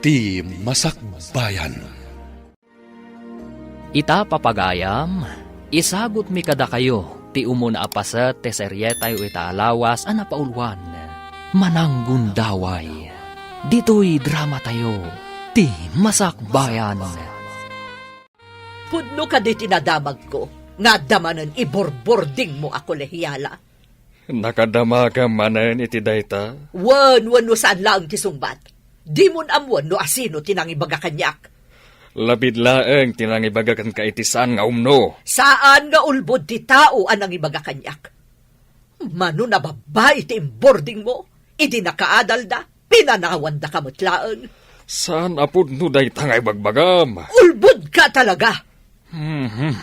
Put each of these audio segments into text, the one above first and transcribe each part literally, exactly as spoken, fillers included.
Ti Masakbayan. Ita, papagayam, isagutmi kadakayo ti umuna a paset ti serietayo ita a lawas a napauluan, Mananggundaway. Ditoy dramatayo, Ti Masakbayan. Pudno kadi ti nadamagko nga adda manen iburburdingmo a kolehiala? Nakadamagam manen iti dayta? Wen, wenno saan laeng ti sungbat. Dimon ammoen no asino ti nangibaga kaniak. Labid laeng ti nangibaga kenka iti saan nga umno. Saan nga ulbod ti tao a nangibaga kaniak. Mano a babbai ti imburdingmo, idi nakaadalda, pinanawandaka met laeng. Saan a pudno dayta nga ibagbagam. Ulbodka talaga! Mhm.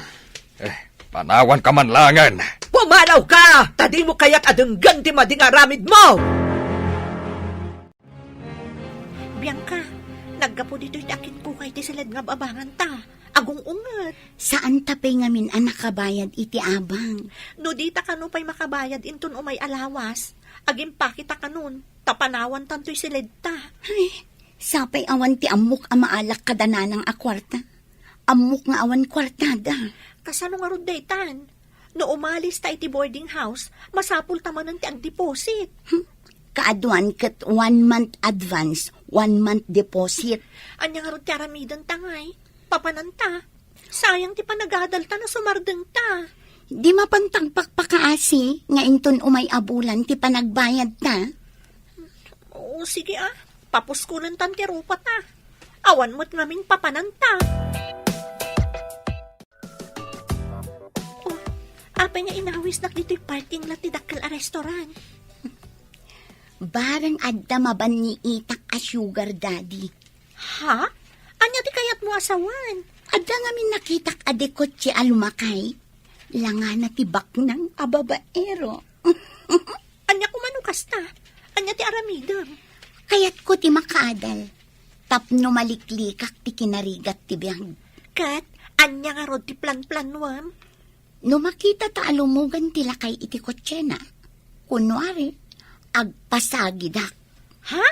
Eh, panawanka man laengen. Pumanawka! Ta dimo kayat a denggen ti madi nga aramidmo! Bianca, naggapu ditoy ti akitkukay ti siled nga ababanganta. Agung-unget. Saanta pay ngamin a nakabayad iti abang. No dita kano pay makabayad inton umay a lawas, agimpaketa kanon, ta panawantantoy siledta. Ay, sapay awan ti ammok a maalak kada nanang a kuarta. Ammok nga awan kuartada. Kasano ngarud daytan? No umalista iti boarding house, masapulta manen ti agdeposit. Hmm. Kaaduan ket one month advance, one month deposit. Ania ngarud ti aramidenta ngay? Papananta. Sayang ti panagadalta no sumardengta. Di mapantang pakpakaasi nga inton umay a bulan ti panagbayadta. O, sige, ah. Papuskulentan ti rupata. Awan met ngamin papananta. Oh, apay nga inawisnak ditoy parking lot ti dakkel a restaurant? Bareng adda mabanniitak a sugar daddy. Ha? Ania ti kayatmo a sawen? Adda ngamin nakitak a dekotse a lumakay. Langana ti baknang a babaero. Ania koma no kasta? Ania ti aramidem? Kayatko ti makaadal. Tapno maliklikak ti kinarigat ti biag. Ket ania ngarud ti planplanuem? No makitata a lumugan ti lakay iti kotsena, kunuari, agpasagidak. Ha?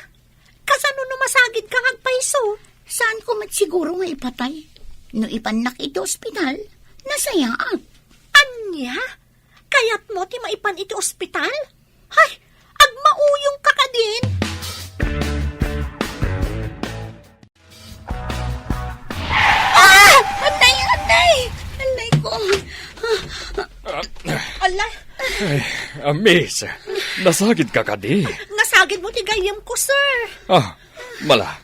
Kasano no masagidka nga agpayso? Saanko met siguro nga ipatay. No ipannak iti ospital, nasayaat. Ania? Kayatmo ti maipan iti ospital? Hay, agmauyongka kadin! Ah! Anay, anay! Anay ko! Ala! Ay, ah, miss, nasagidka kadi? Nasagidmo ti gayyemko, sir. Ah, mala,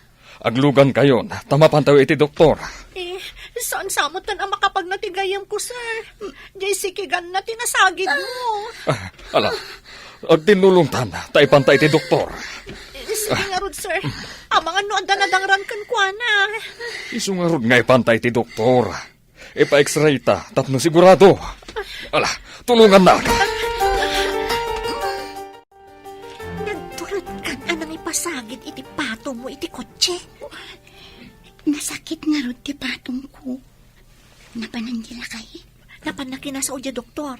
aglugankayon, ta mapantayo iti doktor. Eh, saan sa met a makapagna ti gayyemko, sir? Jay sikiganna ti nasagidmo. Ah, ala, agtinnulongtan, ta ipanta iti doktor. Eh, sige ngarud, sir. Amangan no adda nadangran kenkuana. Isu ngarud nga ipanta iti doktor. Ipa-X-ray ta tapno sigurado. Ala, tulongannak. Nagturedkan a nangipasagid iti patongmo iti kotse. Nasakit ngarud ti patongko. Napanan ti lakay? Napanna kinasao diay doktor.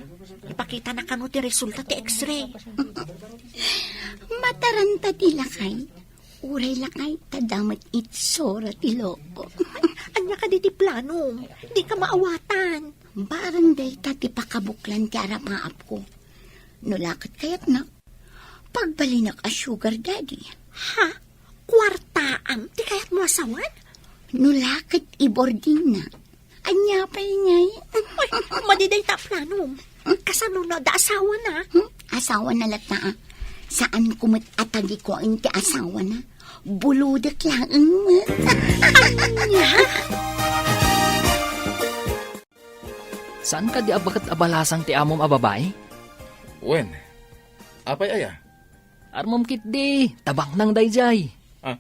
Ipakitana kano ti resulta ti X-ray. Mataranta ti lakay. Uray lakay, ta damet itsura ti loko. Ania kadi ti planom? Dika maawatan. Barang dayta ti pakabuklan ti arapaapko. No la ket kayatna, pagbalinak a sugar daddy. Ha? Kuartaam ti kayatmo a sawen? No la ket i-boardingna. Ania pay ngay? Ay, madi dayta a planom. Kasano no adda asawana? Hmm? Asawana latta, ah. Saanko met a tagikuaen ti asawana. Bulodek laeng met. Ania? Saan kadi a baket a balasang ti amom a babai? Wen, apay aya? Armom ketdi, ta baknang daydiay. Ah.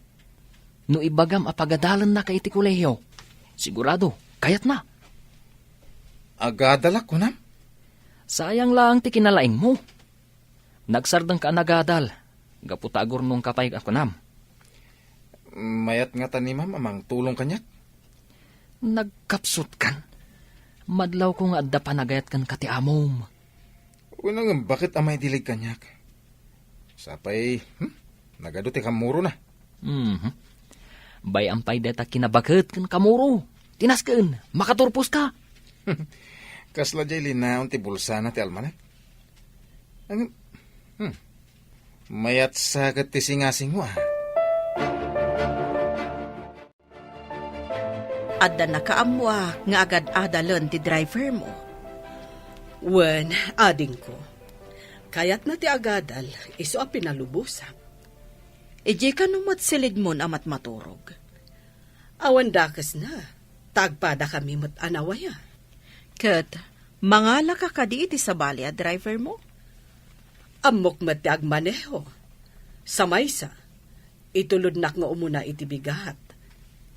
No ibagam a pagadalennaka iti kolehio, sigurado, kayatna. Agadalak, kunam? Sayang laeng ti kinalaingmo. Nagsardengka a nagadal, gapu ta agurnongka pay a kunam. Mayat ngata ni Ma'am a mangtulong kaniak? Nagkapsutkan. Madlawko nga adda panagayat kenka ti amom. Wen, ngem baket a maidilig kaniak? Sapay, hmm? Nagadu ti kammurona. Mhm. Bay-am pay dayta kinabaket ken kamuro. Tinasken, makaturposka. Kasla jay linaon ti bulsana ti almanak. Ang, hmm. Mayat sa ket ti singasing mo, ah. Adda nakaammoak nga agad-adalen ti driver mo. Wen, adingko. Kayatna ti agadal, isu a pinalubosak. Idiay kano met silidmon a matmaturog. Awan dakesna, ta agpadakami met a nawaya. Ket mangalaka kadi iti sabali a driver mo? Ammok met ti agmaneho. Sa maysa, itulodnak nga umuna iti bigat,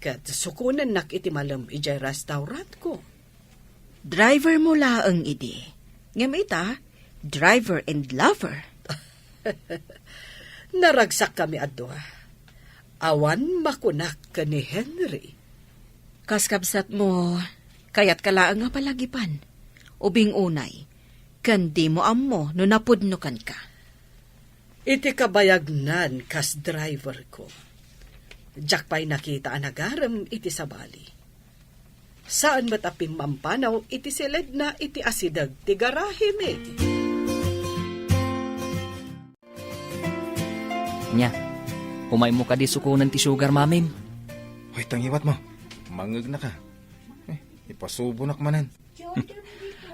ket sukonennak iti malem idiay restaurantko. Driver mo laeng idi. Ngem ita, driver and lover. Naragsakkami a dua. Awan makunak ken ni Henry. Kas kabsat mo, kayatka laeng a palagipan. Ubing unay, ken di mo ammo no napudno kenka. Iti kabayagnan kas driver ko, diak pay nakita a nagarem iti sabali. Saan met a pimmampanaw iti siledna iti asideg ti garahemi. Nia, umaymo kadi sukonen ti sugar mamim? Hoy, tangiwat mo. Mangegnaka. Eh, ipasubonak manen.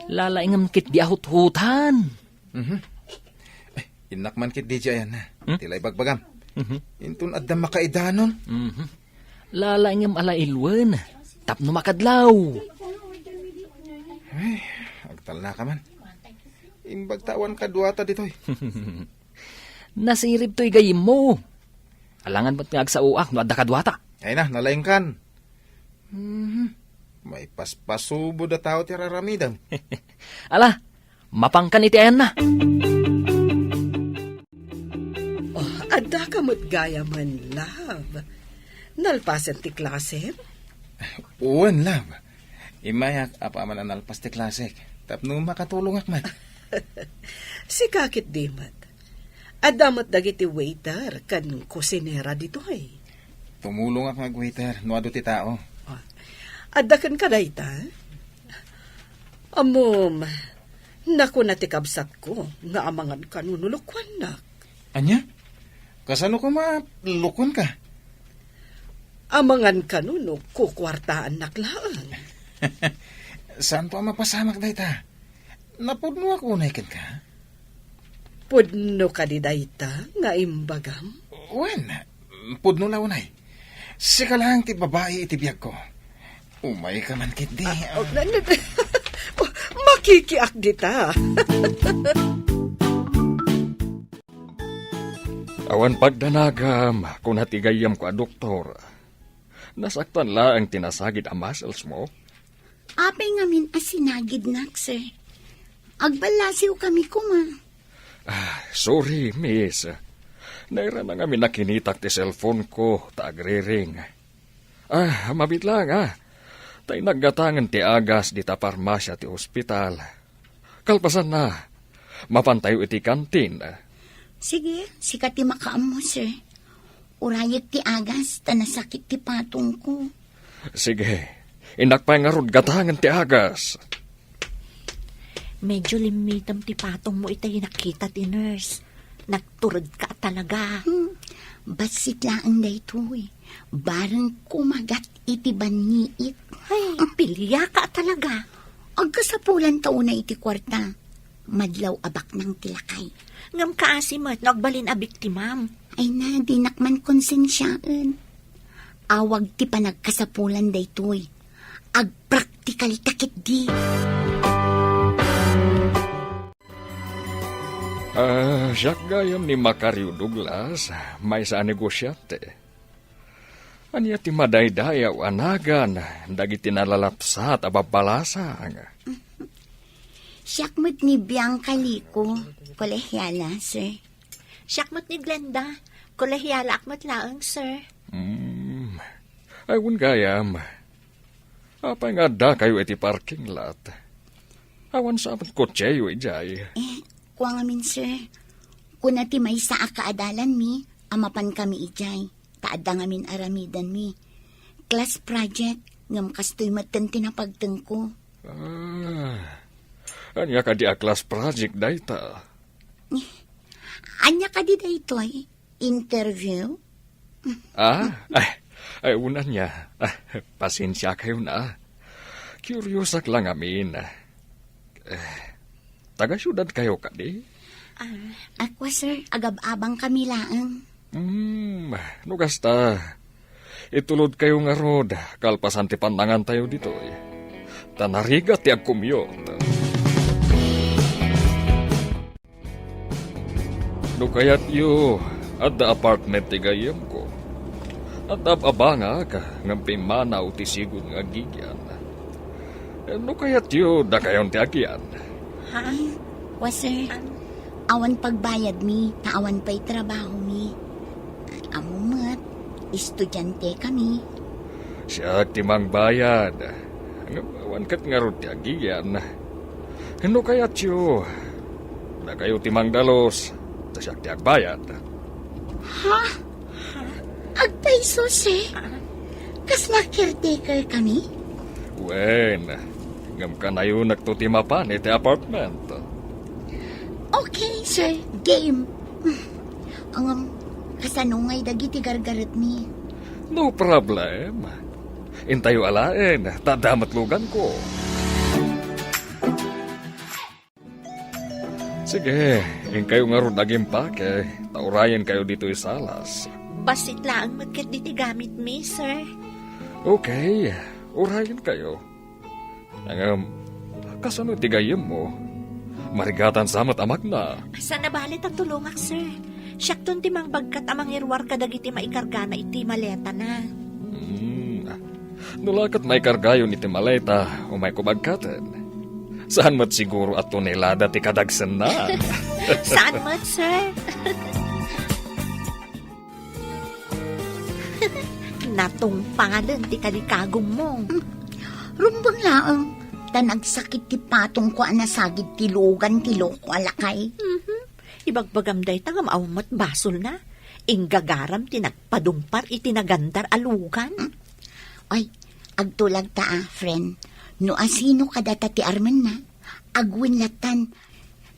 Lalaingem ketdi a huthutan. Mhm. Eh, innak man ketdi diay ayanna. Hmm? Ti la ibagbagam. Mhm. Inton adda makaidanon. Mhm. Lalaingem a la ilwen. Tapno makadlaw. Ay, agtalnaka man. Imbag ta awan kaduata ditoy. Nasirib toy gayyemmo. Alangan met nga agsaoak no adda kaduata. Ay na, nalaingkan. Mhm. Maipaspasubo da tao ti raramidem. Ala, mapangkan iti ayanna. Oh, adda ka met gayamen, love. Nalpasen ti klasem? Wen, love. Immayak apaman a nalpas ti klasek. Tapno makatulongak met. Sika ketdi met. Adda met dagiti waiter ken kusinera ditoy. Tumulongak nga agwaiter no adu ti tao. Ah, adda kenka dayta? Ammom, nakuna ti kabsatko nga amangan kano no lokuannak. Ania? Kasano koma lokuanka? Amangan kano no kukuartaannak laeng. Saanto a mapasamak dayta? Napudnoak unay kenka? Pudno kadi dayta nga imbagam? Wen, pudno la unay. Sika laeng ti babai iti biagko. Umayka man ketdi. Ah, oh, na, na, makikiak dita. Awan pagdanagam, kuna ti gayyemko a doktor. Nasaktan laeng ti nasagid a muscles mo. Apay ngamin a sinagidnak, sir? Agballasiw kami koma. Ah, sorry, miss. Nairana ngamin a kinitak ti cellphone ko ta agriring. Ah, mabiit laeng, ah. Ta innak gatangen ti agas dita parmasia ti ospital. Kalpasanna, mapantayo iti kantin. Sige, sika ti makaammo, sir. Urayek ti agas ta nasakit ti patongko. Sige, innak pay ngarud gatangen ti agas. Medyo limmitem ti patongmo itay nakita ti nurse. Nagturedka talaga. Hmm, bassit laeng daytoy. Bareng kumagat iti banniit. Ay, piliaka talaga. Agkasapulan ta unay iti kuarta. Madlaw a baknang ti lakay. Ngem kaasi met no agbalin a biktimam. Ay na, dinak man konsensiaen. Awag ti panagkasapulan daytoy. Agpraktikal ta ketdi. Ah, siak gayam ni Macario Douglas, maysa a negosiante. Ania ti madaydayaw a nagan dagiti nalalapsat a babbalasang? Siak met ni Bianca Lico, kolehiala, sir. Siak met ni Glenda, kolehialaak met laeng, sir. Hmm. Ay, wen gayam. Apay nga addakayo iti parking lot? Awan sa met kotseyo idiay. Eh, kua ngamin, sir. Kuna ti maysa a kaadalanmi a mapankami idiay. ta adda ngamin aramidenmi. Class project, ngem kastoy metten ti napagtengko. Ah, ania kadi a class project dayta? Ania kadi daytoy? Interview? Ah, ay, ay, unan niya. Ah, pasensia kayo na. Curious ak lang amin. Eh, taga-syudad kayo kadi? Ah, ako, sir, agab-abang kami laeng. Hmm, no kasta, itulod kayo ngarud, kalpasan ti pannangan tayo ditoy. Ta narigat ti agkumyot. No kayatyo, adda apartment ti gayyemko. Adda ab-abangak, ngem pimmanaw ti sigud nga agigian. No kayatyo, dakayon ti agian. Ha? Wa, sir. Awan pagbayadmi, ta awan pay trabahomi. Ammo met, estudiante kami. Siak ti mangbayad. Ngem awan ket ngarud ti agigian. No kayatyo, dakayo ti mangdalus, ta siak ti agbayad. Ha? Agpayso, sir? Kasla caretaker kami? Wen, ngem kanayonakto ti mapan iti apartment. Okay, sir. Game. Ngem, kasano ngay dagiti gargaretmi? No problem. Intayo alaen, ta adda met luganko. Sige, inkayo ngarud agimpake, ta urayenkayo ditoy salas. Bassit laeng met ketdi ti gamitmi, sir. Okay, urayenkayo. Ngem, kasano ti gayyemmo? Marigatan sa met a magna. Saan a bale ta tulongak, sir. Siakton ti mangbagkat a mangiruar kadagiti maikargana iti maletana. Hmm. No la ket maikargayon iti maleta, umayko bagkaten. Saan met siguro a tonelada ti kadagsenna. Saan met, sir? Natungpalen ti kalikagummo. Rumbeng laeng, ta nagsakit ti patongko a nasagid ti lugan ti loko a lakay. Mhm. Ibagbagam dayta ngem awan met basolna. Inggagaram ti nagpadumpar iti nagandar a lugan. Ay, agtulagta a, friend. No asino kadata ti armenna, agwen lattan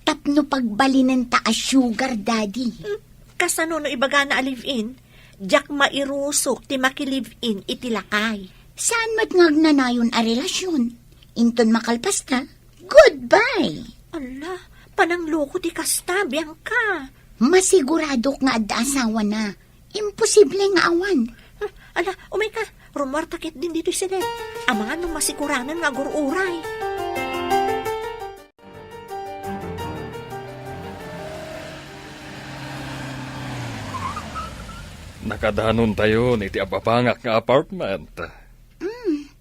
tapno pagbalinenta a sugar daddy. Hmm, kasano no ibagana a live-in? Diak mairusok ti maki-live-in iti lakay. Saan met nga agnanayon a relasyon? Inton makalpasta, goodbye! Ala, panangloko ti kasta, Bianca. Masiguradok nga adda asawana. Imposible nga awan. Ala, umayka. Rumuarta ketdin ditoy siled. Amangan no masikuranen nga agur-uray. Nakadanontayon iti ababangak nga apartment. Mm.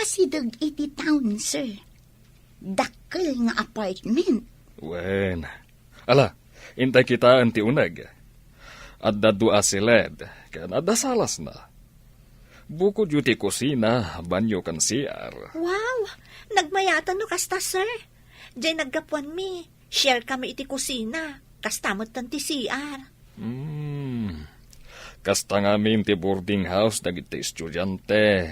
Asideg iti town, sir. Dakkel nga apartment. Wen. Ala, intay kitaen ti uneg. Adda dua a siled, ken adda salasna. Bukodyo ti kusina, banyo, ken C R. Wow! Nagmayatan no kasta, sir. Diay naggapuanmi, share kami iti kusina. Kasta metten ti C R. Hmm. Kasta ngamin ti boarding house dagiti estudiante.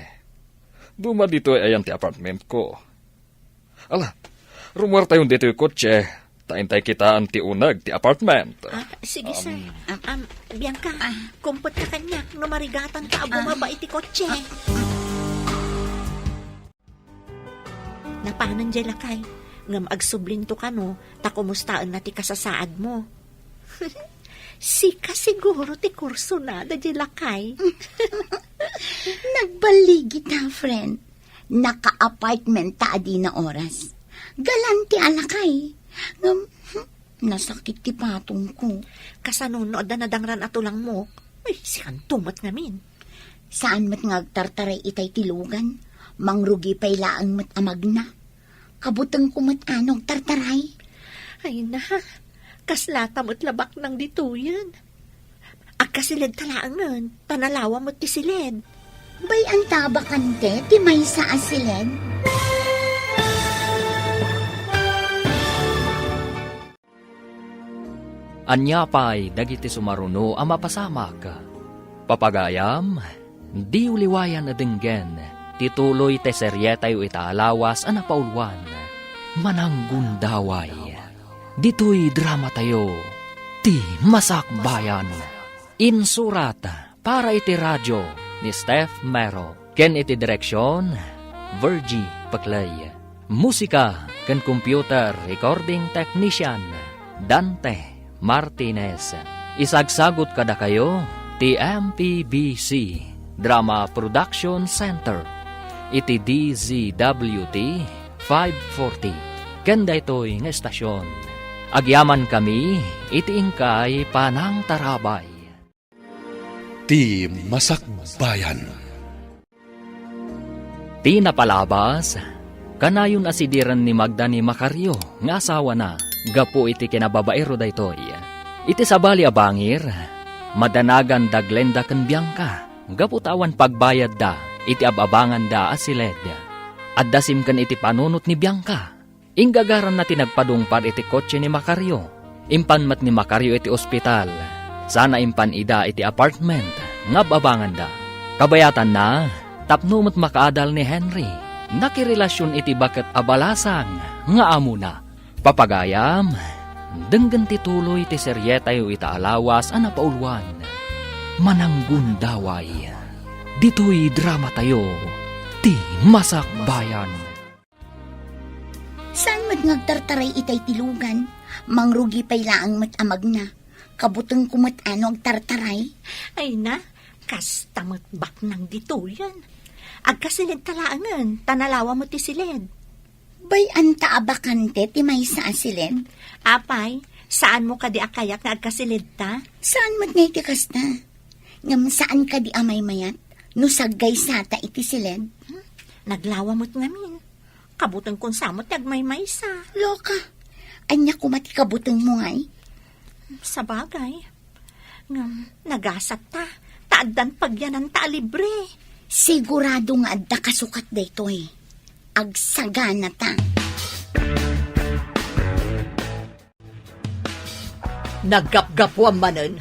Duma ditoy ayan ti apartmentko. Ala, rumuartayon ditoy kotse, ta intay kitaen ti uneg ti apartment. Ah, sige, sir. Um, Am, Bianca, kumpetka kaniak no marigatanka a bumaba iti kotse. Napanen diay lakay, ngem agsublinto kano ta kumustaenna ti kasasaadmo. Sika siguro ti kursonada diay lakay. Nagballigita, friend. Naka-apartment ta adina oras. Galante a lakay. Ngem, hmm, nasakit ti patongko. Kasano no adda nadangran a tulangmo? Ay, sikanto met ngamin. Saan met nga agtartaray itay ti lugan? Mangrugi pay laeng met a magna. Kabutengko met a no agtartaray. Ay na, kaslata met la baknang ditoyen. Agkasiled ta laengen, ta nalawa met ti siled. Bay-anta a bakante ti maysa a siled. Ania pay dagiti sumaruno a mapasamak? Papagayam, diyo liwayan a denggen ti tuloy ti serietayo ita a lawas a napauluan, Mananggundaway. Ditoy dramatayo, Ti Masakbayan. Insurat para iti radio ni Steph Mero ken iti direksion, Virgie Peclay. Musika ken computer recording technician, Dante Martinez. Isagsagut kadakayo ti M P B C Drama Production Center iti D Z W T five forty ken daytoy nga estasion. Agyamankami iti inkay panangtarabay. Ti Masakbayan. Ti napalabas, kanayon a sidiren ni Magda ni Macario nga asawana gapu iti kinababaero daytoy. Iti sabali a bangir, madanagan da Glenda ken Bianca gapu ta awan pagbayadda iti ab-abanganda a siled. Adda simken iti panunot ni Bianca. Inggagaranna ti nagpadungpar iti kotse ni Macario. Impan met ni Macario iti ospital, sana impan ida iti apartment nga ab-abanganda. Kabayatanna, tapno met makaadal ni Henry, nakirelasion iti baket a balasang nga amona. Papagayam, denggen ti tuloy ti serietayo ita a lawas a napauluan, Mananggundaway. Ditoy dramatayo, Ti Masakbayan. Saan met nga agtartaray itay ti lugan? Mangrugi pay laeng met a magna. Kabutengko met a no agtartaray. Ay na, kasta met baknang ditoyen. Agkasiled ta laengen, ta nalawa met ti siled. Bay-anta a bakante ti maysa a siled? Apay, saanmo kadi a kayak nga agkasiled ta? Saan met nga iti kasta? Ngem saan kadi a maymayat no saggaysata iti siled? Hmm, naglawa met ngamin. Kabutengkon sa met ti agmaymaysa. Loka, ania koma ti kabutengmo ngay? Sabagay. Ngem, nagasat ta, ta addan pagyananta a libre. Sigurado nga adda kasukat daytoy. Agsagana ta. Naggapgapuam manen,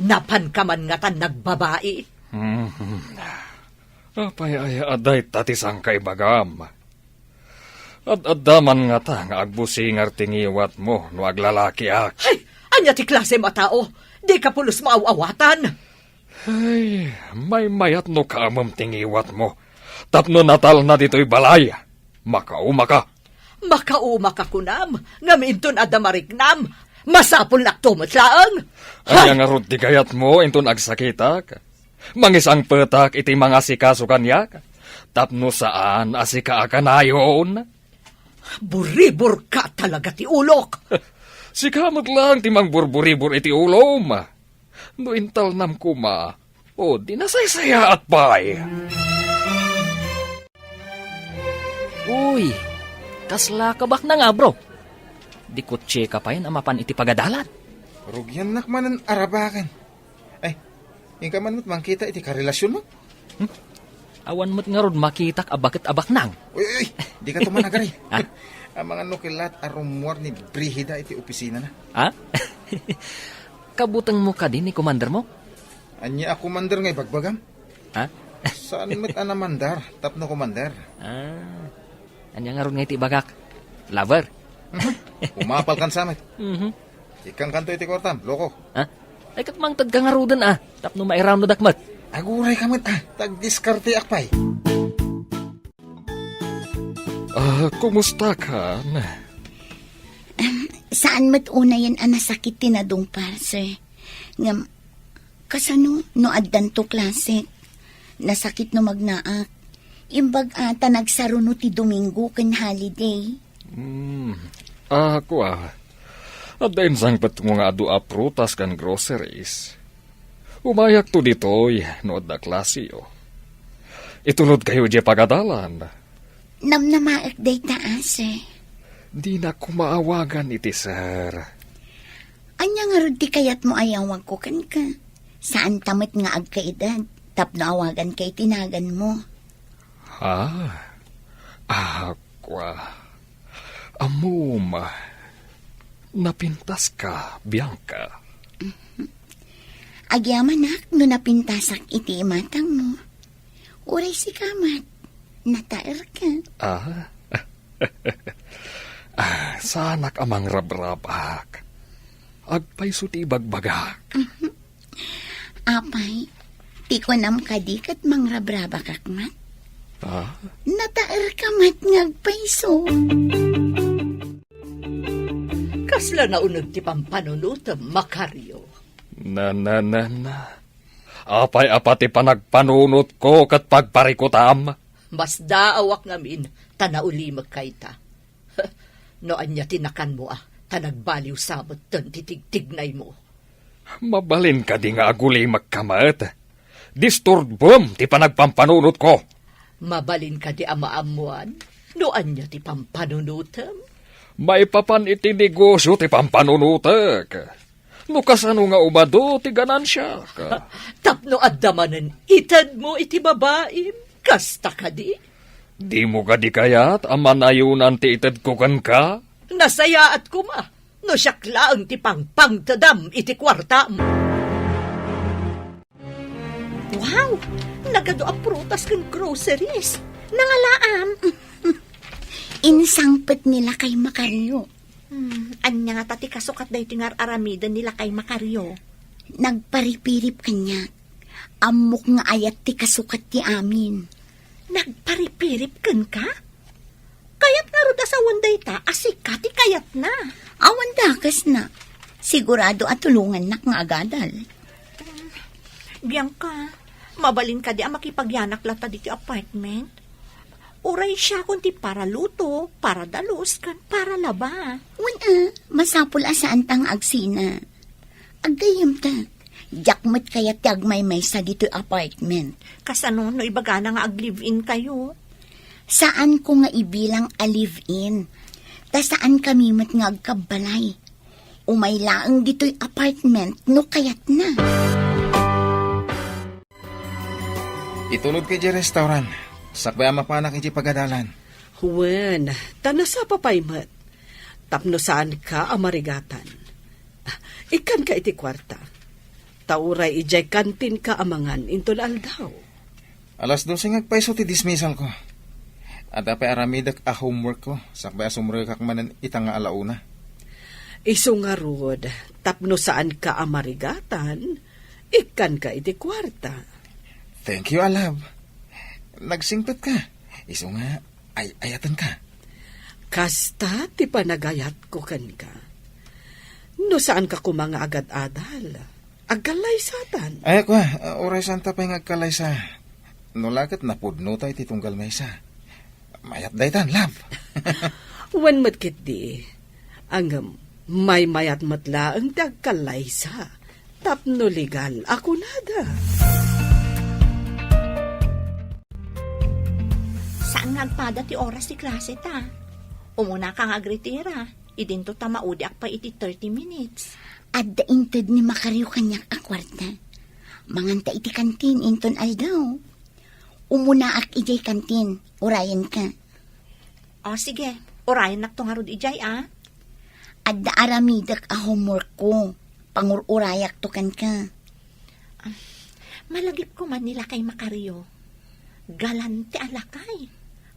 napanka man ngatan nagbabai. Mhm. Apay aya a dayta ti sangkaibagam? Ad-adda man ngata nga agbusingar ti ngiwatmo no aglalakiak. Ay, ania ti klasem a tao? Dika pulos maaw-awatan. Ay, maymayat no kaamem ti ngiwatmo. Tapno natalna ditoy balay, makaumaka. Makaumaka kunam, ngem inton adda mariknam, masapulnakto met laeng. Ania ngarud ti kayatmo inton agsakitak? Mangisangpetak iti mangasikaso kaniak, tapno saan a sika a kanayon? Buriburka talaga ti ulok. Sika met laeng ti mangburburibur iti ulom. No intalnam koma, o di nasaysayaat pay. Uy, kasla kabaknang a, bro? Di kotseka pay a mapan iti pagadalan. Rugiannak manen arabaken. Ay, inka man met mangkita iti karelasionmo? Hmm? Awan met ngarud makitak a baket a baknang. Uy, uy, uy, dika tumanagari. Ha? Amangan no kellat a rummuar ni Brigida iti opisinana. Ha? Kabutengmo kadi ni komandermo? Ania a komander nga ibagbagam? Ha? Saan met a namandar tapno komander? Ah, ania ngarud nga iti ibagak? Lover? Mhm. Umapalkan sa met. Mhm. Ikkankanto iti kuartam, loko. Ha? Ay, ket mangtedka ngaruden a, tapno mairawnodak met. Aguray ka met a, ta agdiskarteak pay. Ah, kumusta kan? Em, saan met unayen a nasakit ti nadungpar, sir. Ngem, kasano no addanto klase? Nasakit no magnaak. Imbag a ta nagsaruno ti Domingo ken holiday. Hmm. Ah, kua. Adda insangpetmo nga adu a prutas ken groceries. Umayakto ditoy no adda klaseyo. Itulodkayo diay pagadalan. Namnamaek dayta a, sir. Dinak koma awagan iti sir. Ania ngarud ti kayatmo a yawagko kenka? Saanta met nga agkaedad tapno awaganka iti naganmo. Ah, ah, kua. Ammom, napintaska, Bianca. Agyamanak no napintasak iti imatangmo. Uray sika met, nataerka. Ah? Ah, saanak a mangrabrabak. Agpayso ti ibagbagak. Apay, ti kunam kadi ket mangrabrabakak met? Ah? Nataerka met nga agpayso. Kasla nauneg ti pampanunotem, Macario? Na, na, na, na. Apay a pati panagpanunotko ket pagparikutam? Masdaawak ngamin ta naulimek kayta. No ania ti nakanmo a, ta nagbaliw sa metten ti tigtignaymo. Mabalin kadi nga agulimekka met? Disturbem ti panagpampanunotko. Mabalin kadi a maammoan no ania ti pampanunotem? Maipapan iti negosio ti pampanunotek. No kasano nga umadu ti ganansiak? Tapno adda manen itedmo iti babaim, kasta kadi? Dimo kadi kayat a manayonan ti itedko kenka? Nasayaat koma no siak laeng ti pangpangtedam iti kuartam. Wow! Nagadu a prutas ken groceries. Nangalaam. Insangpet ni Lakay Macario. Hmm, ania ngata ti kasukat daytoy nga ar-aramiden ni Lakay Macario? Nagparipirip kaniak. Ammok nga ayat ti kasukat ti amin. Nagparipirip kenka? Kayat ngarud a sawen dayta a sika ti kayatna. Awan dakesna. Sigurado a tulongannak nga agadal. Bianca, mabalin kadi a makipagyanak latta ditoy apartment? Uray siakon ti paraluto, paradalus, ken paralaba. Wen a, masapul a saanta nga agsina. Aggayyemta, diak met kayat ti agmaymaysa ditoy apartment. Kasano no ibagana nga ag-live-in kayo? Saanko nga ibilang a live-in. Ta saankami met nga agkabbalay. Umay laeng ditoy apartment no kayatna. Itulodka idiay restaurant, sakbay a mapanak idiay pagadalan. Wen, ta nasapa pay met. Tapno saanka a marigatan. Ah, ikkanka iti kuarta. Ta uray idiay kantinka a mangan inton aldaw. Alas dose nga agpayso ti dismissalko. Adda pay aramidek a homeworkko, sakbay a sumrekak manen ita nga alauna. Isu ngarud, tapno saanka a marigatan, ikkanka iti kuarta. Thank you, a love. Nagsingpetka. Isu nga, ay-ayatenka. Kasta ti panagayatko kenka. No saanka koma nga agad-adal, agkallaysatan. Ay, kua, uray saanta pay nga agkallaysa. No la ket napudnota iti tunggal maysa. Mayat daytan, love. Wen met ketdi. Ngem, maymayat met laeng ti agkallaysa. Tapno legal a kunada. Saan nga agpada ti oras ti klase ta? Umuna ka nga agretira, idinto ta maudiak pay iti thirty minutes. Adda inted ni Macario kaniak a kuarta. Manganta iti kantin inton aldaw. Umunaak idiay kantin, urayenka. O, sige. Urayennakto ngarud idiay, a. Adda aramidek a homeworkko. Pangur-urayakto kenka. Ah, malagipko man ni Lakay Macario. Galante a lakay.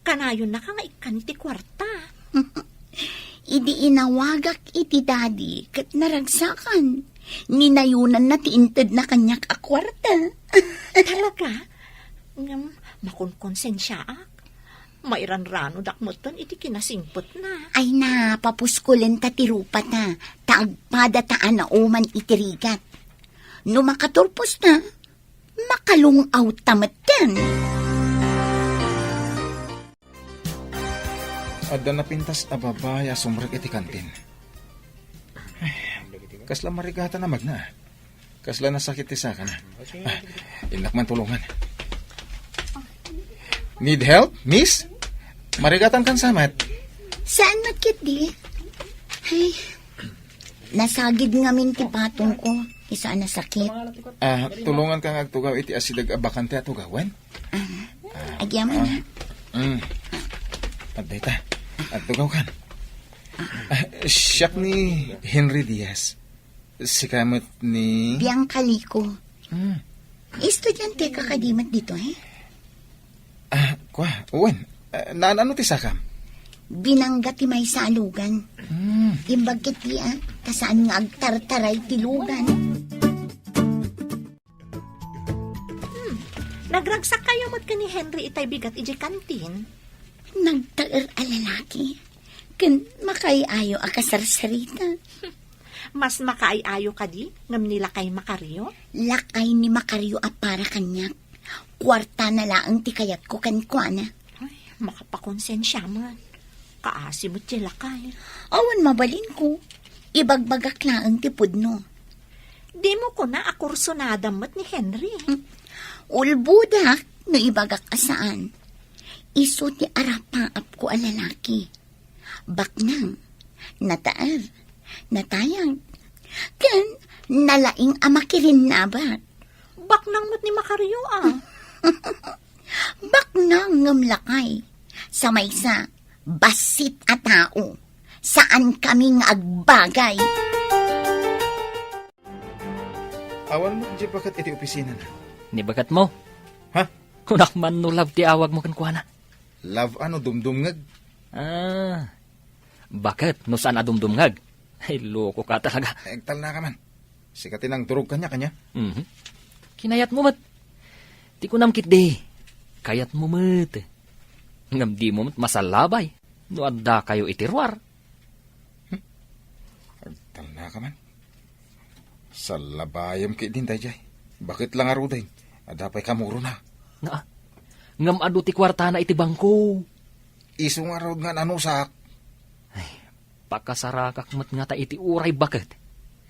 Kanayonnaka nga ikkan iti kuarta. Idi inawagak iti daddy ket naragsakan. Ninayonanna ti intedna kaniak a kuarta. Talaga? Ngem, makonkonsensiaak. Mairanranodak metten iti kinasingpetna. Ay na, papuskulenta ti rupata, ta agpadata a nauman iti rigat. No makaturposta, makalung-awta metten. Adda napintas a babai a sumrek iti kantin. Ay, kasla marigatan a magna. Kasla nasakit ti sakana. Ah, innak man tulongan. Need help, miss? Marigatan kan samat. Saan met ketdi? Ay, nasagid ngamin ti patongko. Isu a nasakit. Ah, tulonganka nga agtugaw iti asideg a bakante a tugawen? Ah, agyaman, ah. Mm. Adda ita. Agtugawkan. Ah, siak ni Henry Diaz. Sika met ni Bianca Lico. Hmm. Estudiante ka kadi met ditoy? Ah, kua, wen. Ah, naan-ano ti sakam? Binangga ti maysa a lugan. Hmm. Imbag ket di, ah, ta saan nga agtartaray ti lugan. Hmm. Nagragsakkayo met ken ni Henry itay bigat idiay kantin? Nagtaer a lalaki. Ken makaay-ayo a kasarsarita. Mas makaay-ayo kadi ngem ni lakay Macario? Lakay ni Macario a para kaniak. Kuartana laeng ti kayatko kenkuana. Ay, makapakonsensia man. Kaasi met ti lakay. Awan mabalinko. Ibagbagak laeng ti pudno. Dimo kuna a kursunada met ni Henry? Hmm. Ulbodak no ibagak a saan. Isu ti arapaapko a lalaki. Baknang, nataer, natayag, ken nalaing a makirinnabak. Baknang met ni Macario, ah. Baknang ngem lakay. Sa maysa, bassit a tao. Saan kami nga agbagay. Awan met di baket iti opisinana. Ni baketmo? Ha? Kunak man no love ti awagmo kenkuana. Love a no dumdumngeg? Ah, baket no saan a dumdumngeg? Ay, loko ka talaga. Agtalna ka man. Sika ti nangdurog kaniak, ania? Mhm. Kinayatmo met. Ti kunam ketdi, kayatmo met. Ngem dimo met masallabay no addakayo iti ruar. Hmm? Agtalna ka man. Sallabayem ketdin daydiay. Baket la ngaruden, adda pay kamurona. Naa, ngem adu ti kuartana iti bangko. Isu ngarud nga nanusak. Ay, pakasarakak met ngata iti uray baket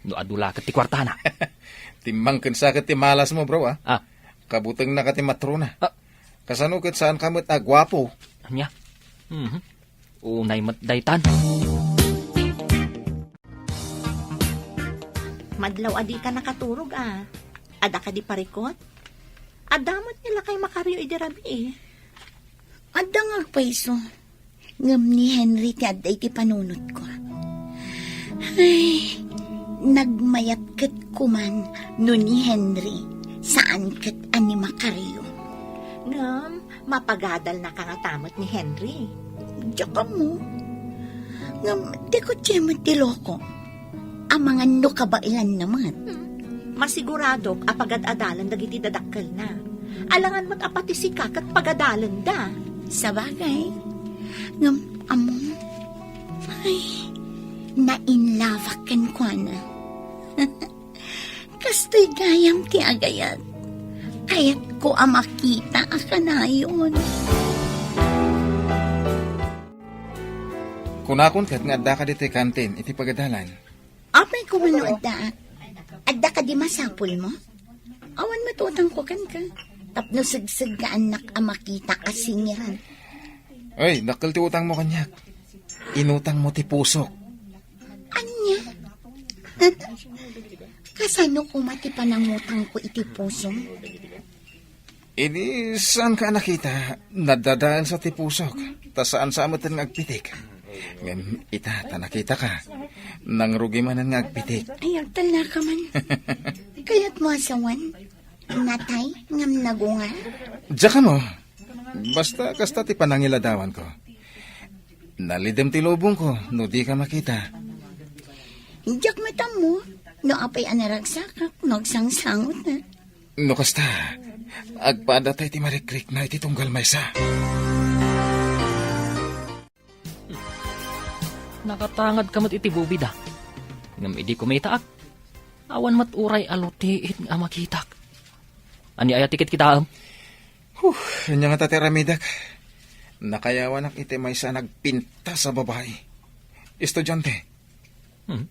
no adu la ket ti kuartana. Timmangken sa ket ti malasmo, bro, ah. Ah. Kabutengna ka ti matrona. Ah. Kasano ket saan ka met a guapo? Ania? Mhm. Unay met daytan. Madlaw a dika nakaturog, a. Adda kadi parikut? Adda met ni lakay Macario idi rabii. Adda nga agpayso. Ngem ni Henry ti adda iti panunotko. Ay, nagmayat ket kuman no ni Henry, saan ket a ni Macario. Ngem, mapagadalnaka ngata met ni Henry. Diak ammo. Ngem, di kutse met ti loko. Amangan no kabaelanna met. Hmm. Masiguradok a pagad-adalan dagiti dadakkelna. Alangan met a pati sika ket pagadalenda. Sabagay. Ngem, ammom, ay, nainlabak kenkuana. Kastoy gayam ti agayat. Kayatko a makita a kanayon. Kunakon ket nga addaka ditoy kantin iti pagadalan. Apay koma no addaak? Adda kadi masapulmo? Awan met utangko kenka. Tapno segseggaannak a makita a singiran. Ay, dakkel ti utangmo kaniak. Inutangmo ti pusok. Ania? Kasano koma ti panangutangko iti pusom? Idi saanka a nakita, nadadaelsa ti pusok, ta saansa a metten nga agpitik. Ngem ita, ta nakitaka, nangrugi manen nga agpitik. Ay, agtalnaka man. Kayatmo a sawen? Natay ngem nagungar? Diak ammo. Basta kasta ti panangiladawanko. Nalidem ti lubongko no dika makita. Diak met ammo no apay a naragsakak no agsangsangot na. No kasta, agpaadda tay ti marikrikna iti tunggal maysa. Nakatangadka met iti bubida. Ngem idi kumitaak, awan met uray a lutiit nga makitak. Ania aya ti kitkitaem? Huh, ania ngata ti aramidek? Nakayawanak iti maysa a nagpintas a babai. Estudiante. Hmm.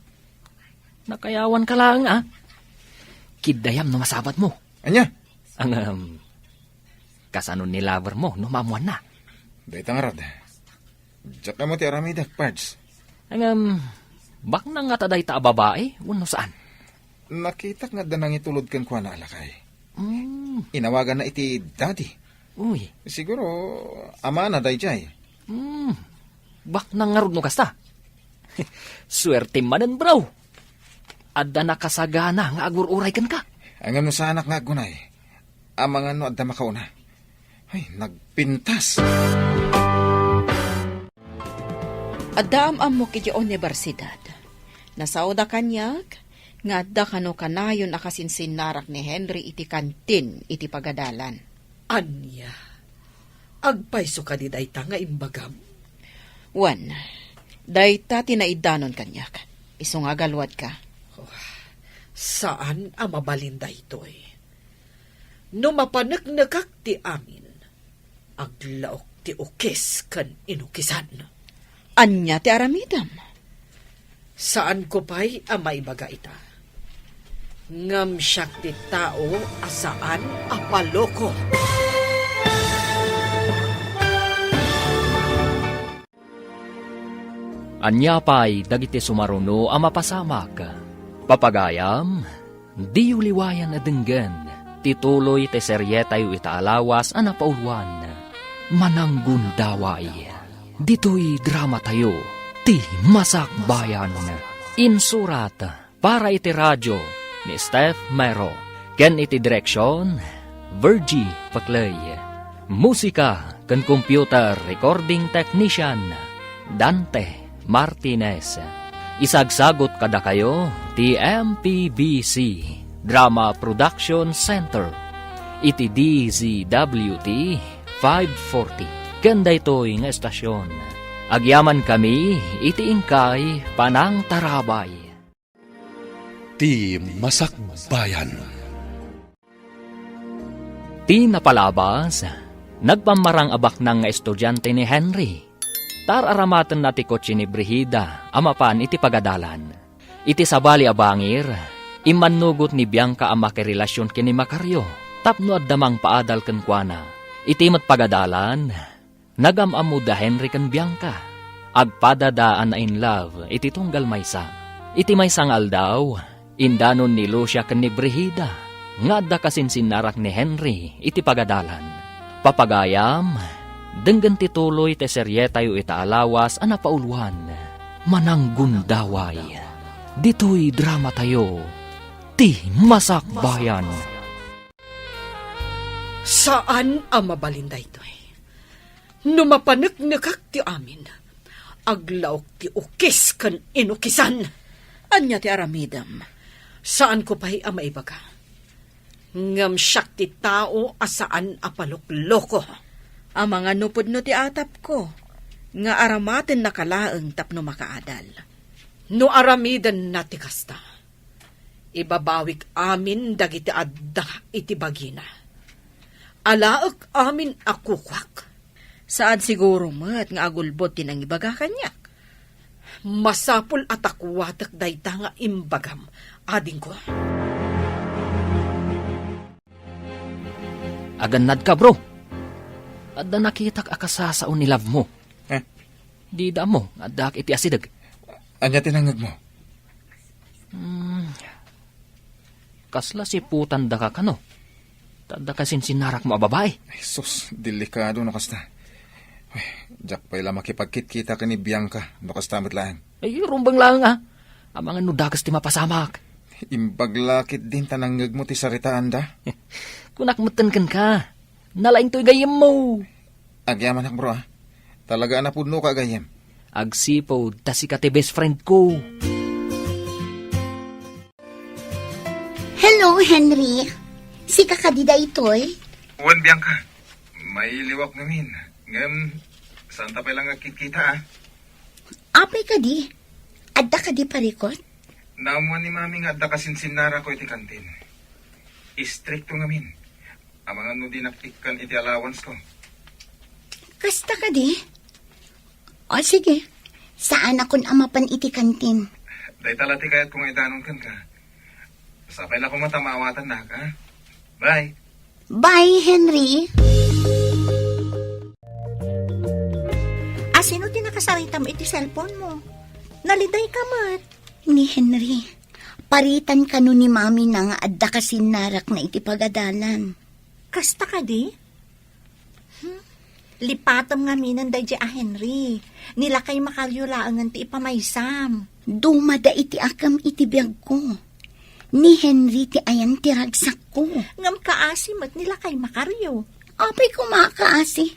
Nakayawanka laeng, a. Kiddayam no masabatmo. Ania? Ngem, kasano ni lovermo no maammoanna? Dayta ngarud. Diak ammo ti aramidek, Pards. Ngem, baknang ngata dayta a babai, wenno saan? Nakitak nga adda nangitulod kenkuana a lakay. Mm. Inawaganna iti daddy. Uy. Siguro, amana daydiay. Mm. Baknang ngarud no kasta. Suertem manen, bro. Adda nakasagana nga agur-uray kenka. Ngem no saanak nga aggunay, amangan no adda makauna. Ay, nagpintas. Adda am-ammok iti universidad. Nasaoda kaniak nga adda kano kanayon a kasinsinnarak ni Henry iti kantin iti pagadalan. Ania? Agpayso kadi dayta nga imbagam? Wen, dayta ti naidanon kaniak. Isu nga agaluadka. Oh, saan a mabalin daytoy. No mapaneknekak ti amin, aglaok ti ukis ken inukisan. Ania ti aramidem? Saanko pay a maibaga ita. Ngem siak ti tao a saan a paloko. Ania pay dagiti sumaruno a mapasamak? Papagayam, diyo liwayan a denggen ti tuloy ti serietayo ita a lawas a napauluan, Mananggundaway. Ditoy dramatayo, ti Masakbayan. Insurat para iti radio ni Steph Mero, ken iti direksion, Virgie Paclay. Musika ken computer recording technician, Dante Martinez. Isagsagut kadakayo ti M P B C Drama Production Center iti D Z W T five forty. Ken daytoy nga estasion, agyamankami iti inkay panangtarabay. Ti Masakbayan. Ti napalabas, nagpammarang a baknang nga estudiante ni Henry. Taar-aramatenna ti kotse ni Brigida a mapan iti pagadalan. Iti sabali a bangir, immannugot ni Bianca a makirelasion ken ni Macario tapno adda mangpaadal kenkuana. Iti met pagadalan, nagam-ammo da Henry ken Bianca. Agpadada a na-in love iti tunggal maysa. Iti maysa nga aldaw, indanon ni Lucia ken ni Brigida nga adda kasinsinnarak ni Henry iti pagadalan. Papagayam, denggen ti tuloy ti serietayo ita a lawas a napauluan, Mananggundaway. Ditoy dramatayo, ti Masakbayan. Saan a mabalin daytoy. No mapaneknekak ti amin, aglaok ti ukis ken inukisan. Ania ti aramidem? Saanko pay a maibaga. Ngem siak ti tao a saan a palokloko. Amangan no pudno ti atapko, nga aramatennaka laeng tapno makaadal. No aramidenna ti kasta, ibabawik amin dagiti adda iti bagina. Alaek amin a kukuak. Saan siguro met nga agulbod ti nangibaga kaniak. Masapul a takuatek dayta nga imbagam, adingko. Agannadka, bro. Adda nakitak a kasasao ni love mo. Eh? Dida ammo nga addaak iti asideg. Ania ti nangngegmo? Hmm. Kasla siputandaka kano? Ta adda kasinsinnarakmo a babai. Ay, sus, delikado no kasta. Ay, diak pay la makipagkitkita ken ni Bianca no kasta met laeng. Ay, rumbeng laeng a. Amangan no dakes ti mapasamak. Imbag la ketdin ta nangngegmo ti saritaanda. Kunak metten kenka. Nalaingtoy gayyemmo. Agyamanak, bro, a. Talaga a napudnoka a gayyem. Agsipud ta sika ti best friend ko. Hello, Henry. Sika kadi daytoy? Wen, Bianca. Mailiwak ngamin. Ngem, saanta pay la nga agkitkita, a. Apay kadi? Adda kadi parikut? Naammuan ni Mami nga adda kasinsinnarako iti kantin. Istrikto ngamin. Amangan no dinak ikkan iti allowance ko. Kasta kadi? O, sige. Saanakon a mapan iti kantin. Dayta la ti kayatko nga idanon kenka. Sapay la koma ta maawatannak, a? Bye. Bye, Henry. Asino ti nakasaritam iti cellphone mo? Naliday ka met. Ni Henry, paritan kano ni Mami na nga adda kasinnarak na iti pagadalan. Kasta kadi? Hmm? Lipatem ngaminen daydi a Henry. Ni lakay Macario laengen ti ipamaysam. Dumada iti akem iti biagko. Ni Henry ti ayan ti ragsakko. Ngem kaasi met ni lakay Macario. Apay koma a kaasi?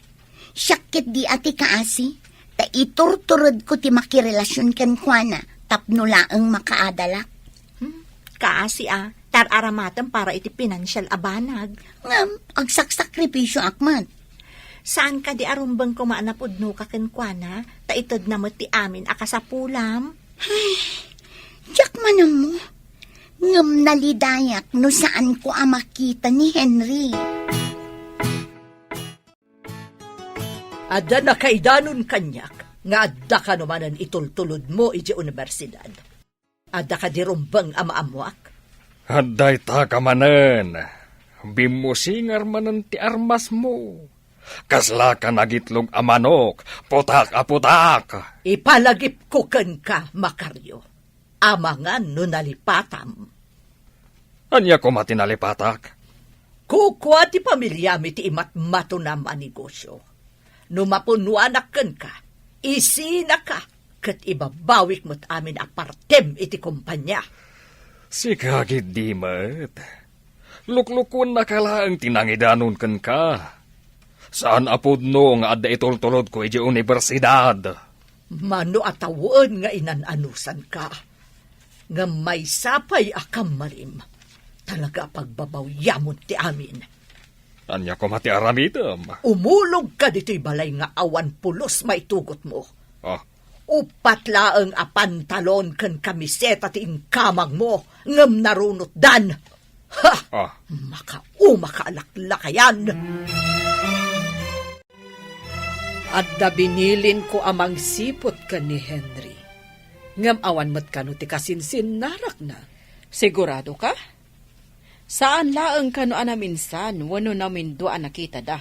Siak ketdi a ti kaasi, ta iturturedko ti makirelasion kenkuana tapno laeng makaadalak. Hmm, kaasi a, ta ar-aramatem para iti pinansial a banag. Ngem, agsaksakripisioak met. Saan kadi a rumbeng koma a napudnoka kenkuana, ta itedna met ti amin a kasapulam? Ay, diak man ammo. Ngem nalidayak no saanko a makita ni Henry. Adda nakaidanon kaniak nga adda kano manen itultulodmo idiay universidad. Adda kadi rumbeng a maammoak? Adda ita ka manen. Bimmusingar manen ti armasmo. Kasla ka nagitlog a manok, putak a putak. Ipalagipko kenka, Macario. Amangan no nalipatam. Ania koma ti nalipatak? Kukua ti pamiliami ti imatmatonam a negosio. No mapunnoanak kenka, isinaka ket ibabawik met amin a partem iti kompania. Sika ketdi met. Luklukuennaka laeng ti nangidanon kenka. Saan a pudno nga adda itultulodko idiay universidad. Mano a tawen nga inan-anusanka. Ngem maysa pay a kammalim. Talaga a pagbabawyamon ti amin. Ania koma ti aramidem? Umulogka ditoy balay nga awan pulos maitugotmo. Ah. Uppat laeng a pantalon ken kamiseta ti inkamangmo, ngem narunotdan. Ha! Ah. Makauma ka a laklakayan! Adda binilinko a mangsiput ken ni Henry. Ngem awan met kano ti kasinsinnarakna. Sigurado ka? Saan laeng kano a naminsan wenno namindua a nakitada.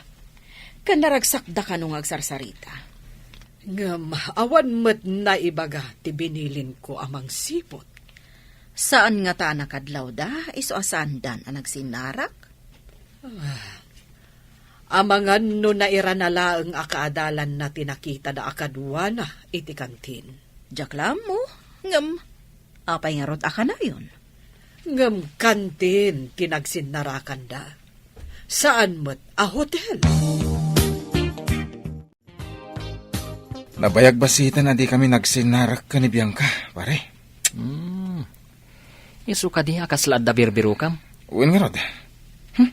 Ken naragsakda kano nga agsarsarita. Ngem awan met naibaga ti binilinko a mangsiput. Saan ngata a nakadlawda, isu a saandan a nagsinnarak? Ah, amangan no nairana laeng a kaadalanna ti nakitada a kaduana iti kantin. Diak la ammo, ngem apay ngarud a kanayon? Ngem kantin ti nagsinnarakanda. Saan met a hotel. Nabayag bassit a dikami nagsinnarak ken ni Bianca, pare. Hmm. Isu kadi a kasla adda birbirokam? Wen ngarud. Hmm.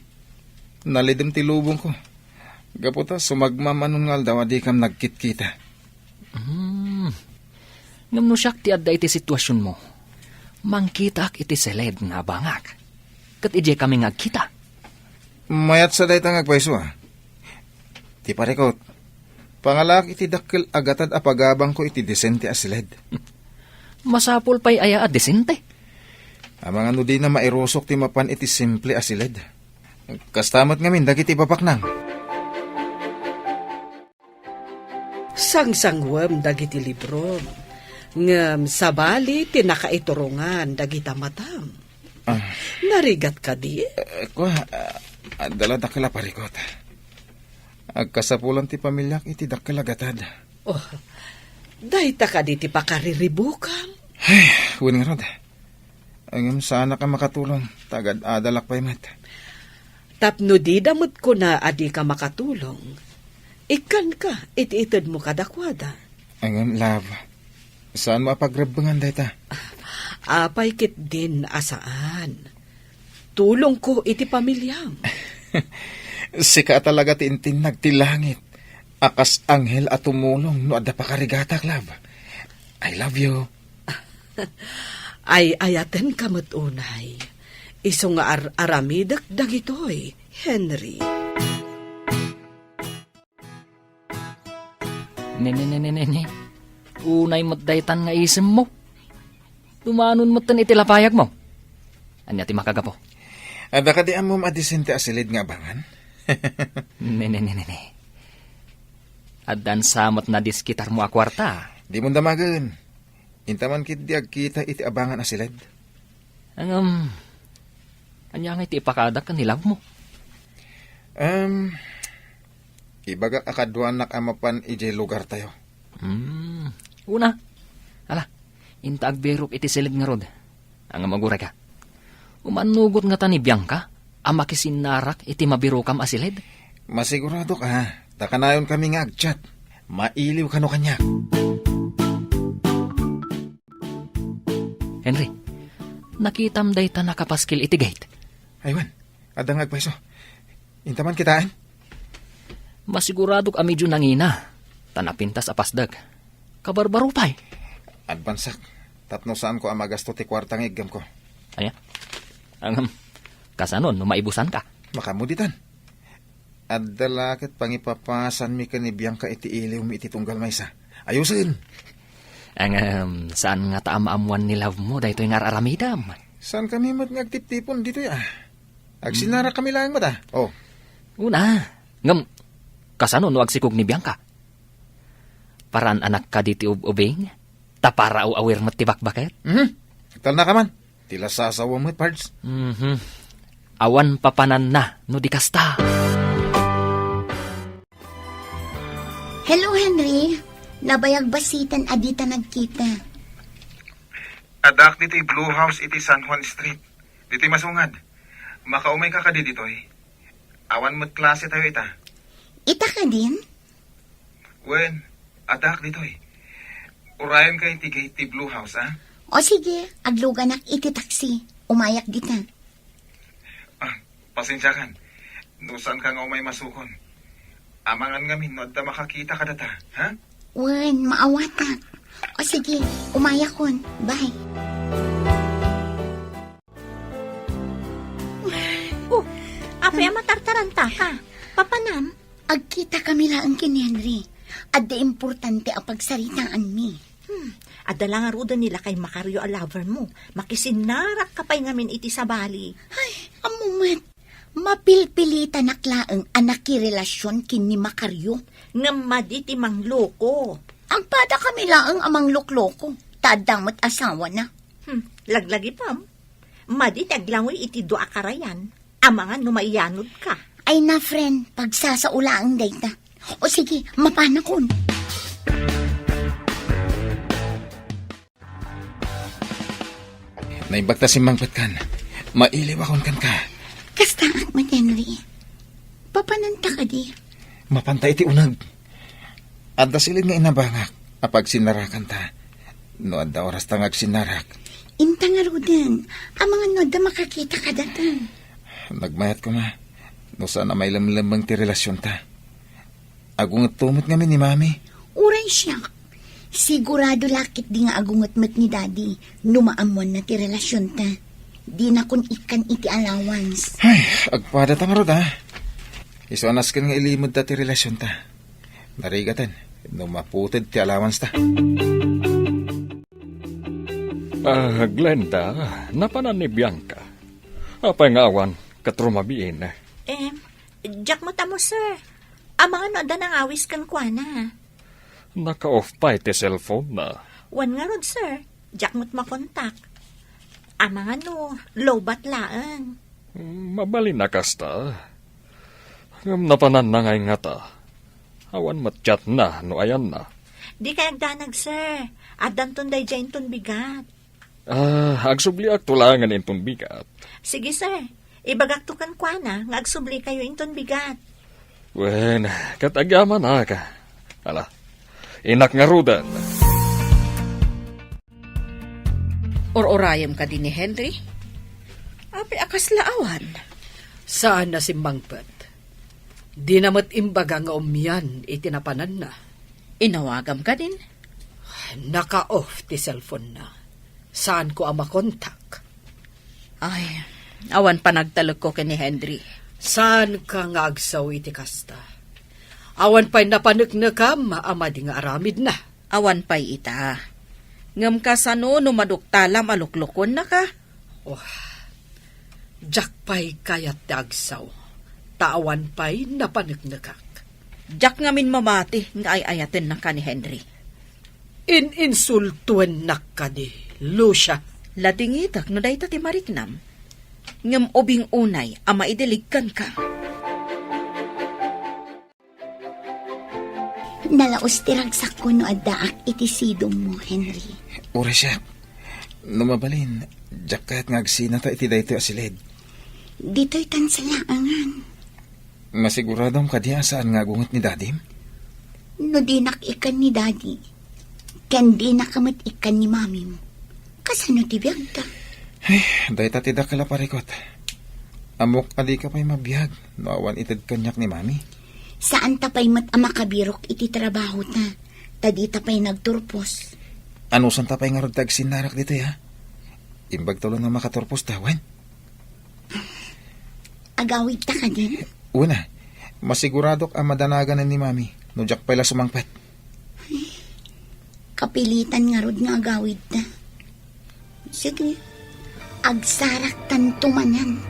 Nalidem ti lubongko. Gapu ta sumagmamano nga aldaw a dikam nagkitkita. Hmm. Ngem no siak ti adda iti situasionmo, mangkitaak iti siled nga abangak. Ket idiay kami nga agkita. Mayat sa dayta nga agpayso, a. Ti parikot, pangalaak iti dakkel a gatad a pagabangko iti disente a siled. Masapul pay aya a disente? Amangan no dina mairusok ti mapan iti simple a siled. Kasta met ngamin dagiti babaknang. Sangsangwem dagiti librom, ngem sabali ti nakaiturongan dagita matam. Ah. Narigat kadi? Eh, kua, ah, adda la dakkel a parikot. Agkasapulan ti pamiliak iti dakkel a gatad. Oh, dayta kadi ti pakariribukam? Ay, wen ngarud. Ngem saanak a makatulong, ta agad-adalak pay met. Tapno dida met kuna a dika makatulong, ikkanka iti itedmo kadakuada. Ngem, love, saanmo a pagrebbengan dayta? Apay ketdin a saan? Tulongko iti pamiliam. Sika a talaga ti intinnag ti langit a kas anghel a tumulong no adda pakarigatak, love. I love you. Ay-ayatenka met unay. Isu nga ar-aramidek dagitoy, Henry. Ne, ne, ne, ne, ne, ne. Unay met daytan nga isemmo. Dumanon metten iti lapayagmo. Ania ti makagapu? Adda kadi ammom a disente a siled nga abangan? Ne, ne, ne, ne, ne. Addan sa met nadiskitarmo a kuarta. Dimo damagen. Inta man ketdi agkita iti abangan a siled. Ngem, ania ngay ti ipakaadak ken ni love mo? Em, ibagak a kaduanak a mapan idiay lugartayo. Hmm, una. Ala, inta agbirok iti siled ngarud. Ngem, agurayka. Umannugot ngata ni Bianca a makisinnarak iti mabirokam a siled? Masiguradok a, ta kanayonkami nga agchat. Mailiw kano kaniak. Henry, nakitam dayta nakapaskil iti gate? Ay wen, adda nga agpayso. Intaman kitaen? Masiguradok a medyo nangina, ta napintas a pasdek. Kabarbaro pay. Advansak, tapno saanko a magasto ti kuarta nga iggamko. Aya? Ngem, kasano no maibusanka? Makamuditan. Adda la ket pangipapasanmi ken ni Bianca iti iliwmi iti tunggal maysa. Ayusen! Ngem, saan ngata a maammoan ni love mo daytoy nga ar-aramidem? Saankami met nga agtiptipon ditoy, a? Agsinnarakami laeng met, a? Oh. Una, ngem, kasano no agsikog ni Bianca? Paraan anak kadi ti ub-ubing? Ta para aw-awir met ti bakbaket? Mhm. Talna ka man. Ti lasasawam met, Pards. Mhm. Awan papananna no di kasta. Hello, Henry. Nabayag bassiten a dita nagkita. Addaak ditoy Blue House iti San Juan Street. Ditoy masungad. Makaumayka kadi ditoy? Awan met klase tayo ita. Ita kadin? Wen, addaak ditoy. Urayenka iti gate ti Blue House, a? O sige, agluganak iti taxi. Umayak dita. Ah, pasensiakan. No saanka nga umay masukon. Amangan ngamin no adda makakita kadata, ha? Wen, maawatak. O sige, umayakon. Bye. Oh, apay a matartarantaka? Papanam? Agkitakami laeng ken ni Henry. Adda importante a pagsaritaanmi. Hmm, adda la ngaruden ni lakay Macario a lover mo. Makisinnarakka pay ngamin iti sabali. Ay, ammo met. Mapilpilitanak laeng a nakirelasion ken ni Macario. Ngem madi ti mangloko. Agpadakami laeng a manglokloko. Ta adda met asawana. Hmm, laglagipem. Madi ti aglangoy iti dua a karayan. Amangan no maiyanodka. Ay na, friend, pagsasao laeng dayta. O sige, mapanakon. Naimbag ta simmangpetkan. Mailiwakon kenka. Kastaak met, Henry. Papananta kadi? Mapanta iti uneg. Adda siled nga inabangak a pagsinnarakanta. No adda orasta nga agsinnarak. Inta ngaruden, amangan no adda makakita kadata. Nagmayat koma, no saan a mailemlemmeng ti relasionta. Agungetto met ngamin ni Mami. Uray siak. Sigurado la ketdi nga agunget met ni Daddy no maammoanna ti relasionta. Dinakon ikkan iti allowance. Ay, agpadata ngarud, a. Isu a nasken nga ilimedda ti relasionta. Narigaten no maputed ti allowance ta. Ah, Glenda, napanan ni Bianca. Apay nga awan ket rumabiin? Em, diak met ammo, sir. Amangan no adda nangawis kenkuana. Naka-off pay ti cellphone na. Wen ngarud, sir. Diak met makontak. Amangan no lowbat laeng. Mabalin a kasta. Ngem napananna ngay ngata. Awan met chatna no ayanna. Dikay agdanag, sir. Addanton daydiay inton bigat. Ah, agsubliakto laengen inton bigat. Sige, sir. Ibagakto kenkuana nga agsublikayo inton bigat. Wen, ket agyamanak. Ala, innak ngaruden. Ur-urayem kadi ni Henry? Apay a kasla awan? Saan a simmangpet. Dina met imbaga nga umian iti napananna. Inawagam kadin? Naka-off ti cellphone na. Saanko a makontak. Ay, awan panagtalekko ken ni Henry. Saanka nga agsao iti kasta? Awan pay napaneknekam a madi nga aramidna. Awan pay ita. Ngem kasano no maduktalam a luklukuennaka? Oh, diak pay kayat ti agsao, ta awan pay napaneknekak. Diak ngamin mamati nga ay-ayatennaka ni Henry. In-insultuennak kadi, Lucia? Ladingitek no dayta ti mariknam. Ngem ubing unay a maidilig kenka. Nalaus ti ragsakko no addaak iti sidongmo, Henry. Uray siak. No mabalin, Diak kayat nga agsinata iti daytoy a siled. Ditoy tan salaangan. Masiguradom kadi a saan nga agunget ni Dadim? No dinak ikkan ni Dadi, ken dinak met ikkan ni Mamim, kasano ti biagta? Ay, dayta ti dakkel a parikut. Ammok a dika pay mabiag no awan ited kaniak ni Mami. Saanta pay met a makabirok iti trabahota, ta dita pay nagturpos. Anusanta pay ngarud ti agsinnarak ditoy, ha? Imbag tulo nga makaturpos ta, wen? Agawidta kadin? Wen a, masiguradok a madanaganan ni Mami no diak pay la sumangpet. Kapilitan ngarud nga agawidta. Sige, agsaraktanto manen.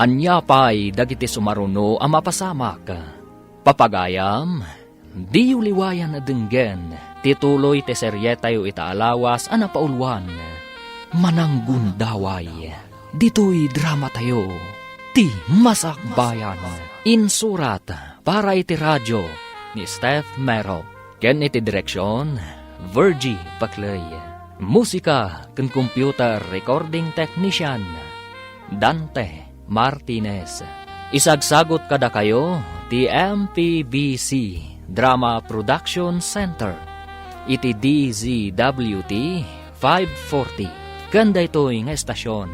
Ania pay dagiti sumaruno a mapasamak? Papagayam, diyo liwayan a denggen ti tuloy ti serietayo ita a lawas a napauluan, Mananggundaway. Ditoy dramatayo, Ti Masakbayan. Insurat para iti radio ni Steph Mero. Ken iti direksion, Virgie Paclay. Musika ken computer recording technician, Dante Martinez. Isagsagut kadakayo ti M P B C Drama Production Center iti D Z W T five forty. Ken daytoy nga estasion,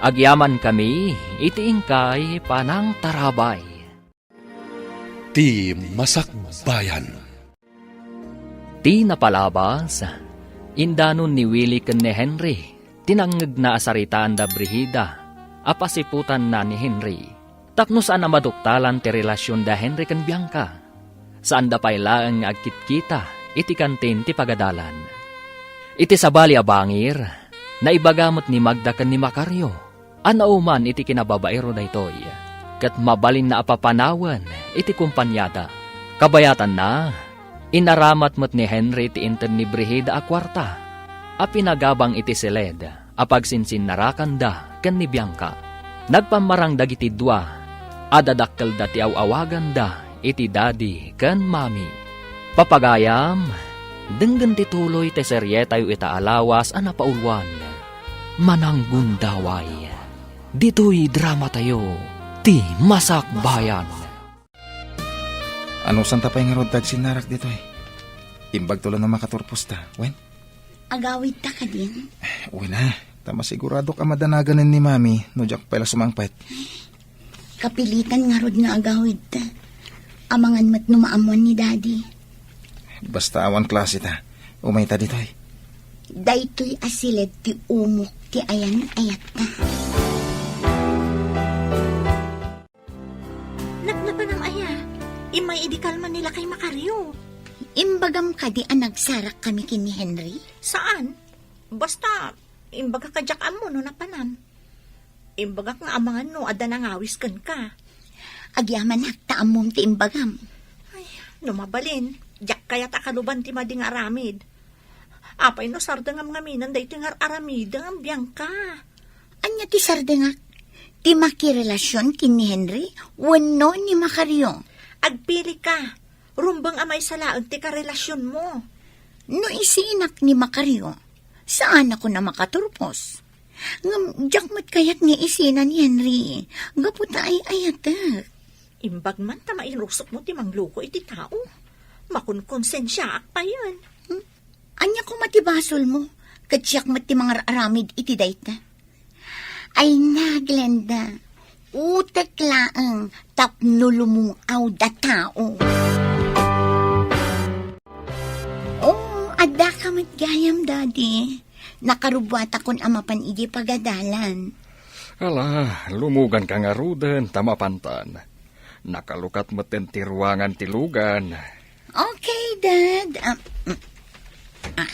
agyamankami iti inkay panangtarabay. Ti Masakbayan. Ti napalabas, indanon ni Willie ken ni Henry ti nangngegna a saritaanda Brigida a pasiputanna ni Henry. Tapno saan a maduktalan ti relasionda Henry ken Bianca, saanda pay laeng nga agkitkita iti kantin ti pagadalan. Iti sabali a bangir, naibaga met ni Magda ken ni Macario a nauman iti kinababaero daytoy, ket mabalinna a papanawen iti kompaniada. Kabayatanna, inaramat met ni Henry ti inted ni Brigida a kuarta a pinagabang iti siled a pagsinsinnarakanda ken ni Bianca. Nagpammarang dagiti dua a dadakkelda ti aw-awaganda iti Daddy ken Mommy. Papagayam, denggen ti tuloy ti serietayo ita a lawas a napauluan, Mananggundaway. Ditoy dramatayo, Ti Masakbayan. Anusanta pay ngarud ti agsinnarak ditoy? Imbagto la no makaturposta, wen? Agawidta kadin? Wen a, ta masiguradok a madanaganen ni Mami no diak pay la sumangpet. Kapilitan ngarud nga agawidta. Amangan met no maammoan ni Daddy. Basta awan klaseta, umayta ditoy. Daytoy a siled ti umok ti ayan-ayatta. Napnapanam aya? Immay idi kalman ni lakay Macario. Imbagam kadi a nagsarak kami ken ni Henry? Saan? Basta, imbagak a diak ammo no napanam. Imbagak nga amangan no adda nangawis kenka. Agyamanak ta ammom ti imbagam. Ay, no mabalin, diak kayat a kaluban ti madi nga aramid. Apay no sardengam ngamin daytoy nga ar-aramidem, Bianca? Ania ti sardengak? Ti makirelasion ken ni Henry wenno ni Macario? Agpilika. Rumbeng a maysa laeng ti karelasionmo. No isinak ni Macario, saanakon a makaturpos. Ngem diak met kayat nga isina ni Henry, gapu ta ay-ayatek. Imbag man ta mairusokmo ti mangloko iti tao. Makonkonsensiaak payen. Hmm? Ania koma ti basolmo? Ket siak met ti mangar-aramid iti dayta. Ay na, Glenda, utek laeng tapno lumung-awda tao. Oo, addaka met gayam, Daddy. Nakarubuatakon a mapan idiay pagadalan. Ala, lumuganka ngaruden ta mapantan. Nakalukat metten ti ruangan ti lugan. Okay, Dad. Ah, mm, ah.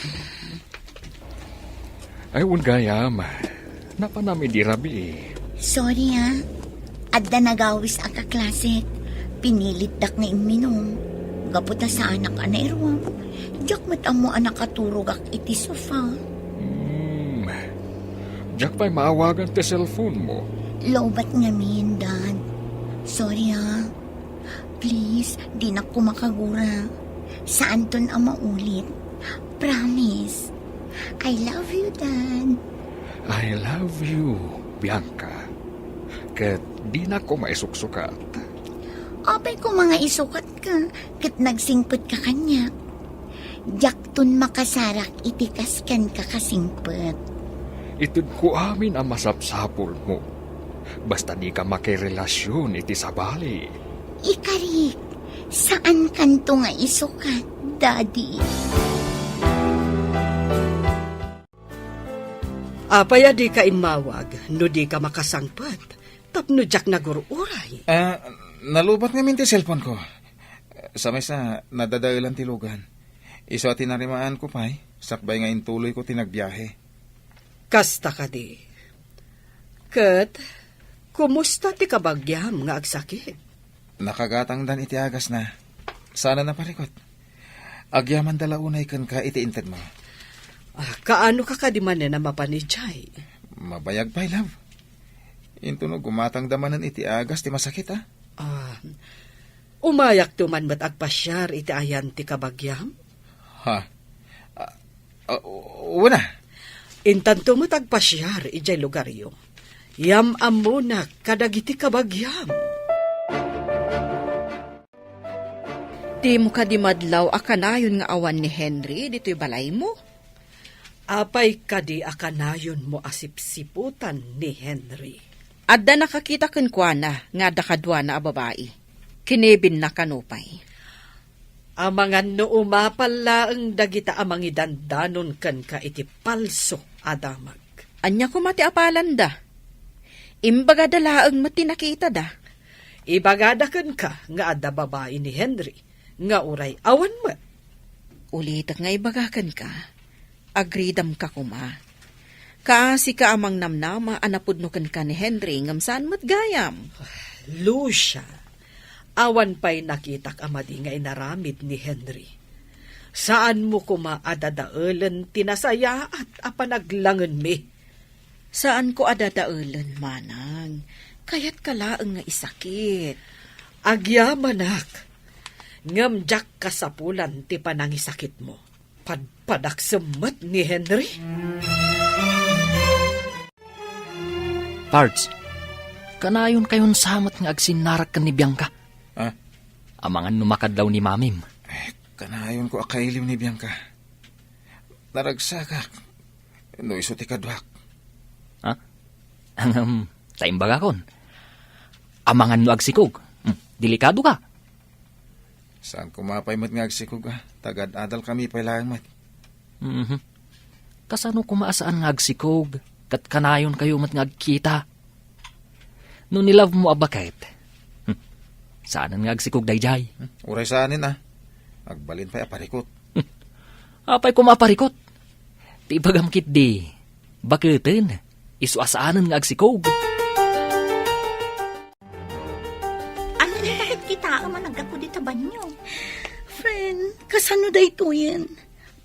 Ay, wen gayam. Napanam idi rabii. Sorry, ah. Adda nagawis a kaklasek. Pinilitdak nga imminum. Gapu ta saanak a nairuam. Diak met ammo a nakaturogak iti sofa. Hmm. Diak pay maawagan ti cellphone mo. Lowbat ngamin, Dad. Sorry, ah. Please, dinak koma kagura. Saanton a maulit. Promise. I love you, Dad. I love you, Bianca. Ket dinak koma isuksukat. Apay koma nga isukatka, ket nagsingpetka kaniak. Diakton makasarak iti kas kenka kasingpet. Itedko amin a masapsapulmo. Basta dika makirelasion iti sabali. Ikarik, saankanto nga isukat, Daddy. Apay a dika immawag no dika makasangpet tapno diak nagur-uray? Ah, nalubat ngamin ti cellphone ko. Sa maysa, nadadaelan ti lugan. Isu a tinarimaanko pay, sakbay nga intuloyko ti nagbiahe. Kasta kadi. Ket, kumusta ti kabagiam nga agsakit? Nakagatangdan iti agasna. Saanen a parikut. Agyamanda la unay kenka iti intedmo. Ah, kaano ka kadi manen a mapan idiay? Mabayag pay, love. Intono gumatangda manen iti agas ti masakit, a. Ah, umayakto man met agpasiar iti ayan ti kabagiam? Ha? Ah, ah, wen a. Intanto met agpasiar idiay lugaryo. Yam-ammonak kadagiti kabagiam. Dimo kadi madlaw a kanayon nga awan ni Henry ditoy balaymo? Apay kadi a kanayonmo a sipsiputan ni Henry? Adda nakakita kenkuana nga adda kaduana a babai. Kinibinna kano pay. Amangan no umapal laeng dagita a mangidandanon kenka iti palso a damag. Ania koma ti apalanda? Imbagada laeng met ti nakitada. Ibagada kenka nga adda babai ni Henry nga uray awan met. Ulitek nga ibaga kenka, agridamka koma. Kaasika a mangnamnama a napudno kenka ni Henry ngem saan met gayam. Lucia, awan pay nakitak a madi nga inaramid ni Henry. Saanmo koma a dadaelen ti nasayaat a panaglangenmi. Saanko a dadaelen, manang. Kayatka laeng nga isakit. Agyamanak, ngem diak kasapulan ti panangisakitmo. Padpadak semmet ni Henry. Pards, kanayonkayon sa met nga agsinnarak ken ni Bianca. Ah? Amangan no makadlaw ni Mamim. Eh, kanayonko a kailiw ni Bianca. Naragsakak no isu ti kaduak. Ha? Ngem, ta imbagakon. Amangan no agsikog. Hmm, delikado ka. Saan koma pay met nga agsikog, a? Tagad-adal kami pay laeng met. Mhm. Kasano koma a saan nga agsikog, ket kanayonkayo met nga agkita? No ni love mo a baket, hmm, saanen nga agsikog daydiay? Hmm, uray saanen, a. Agbalin pay a parikot. Hmm. Apay koma a parikot? Ti ibagam ketdi, baketen, isu a saanen nga agsikog. Ania ti nakitkitaem a naggapu dita banio? Friend, kasano daytoyen?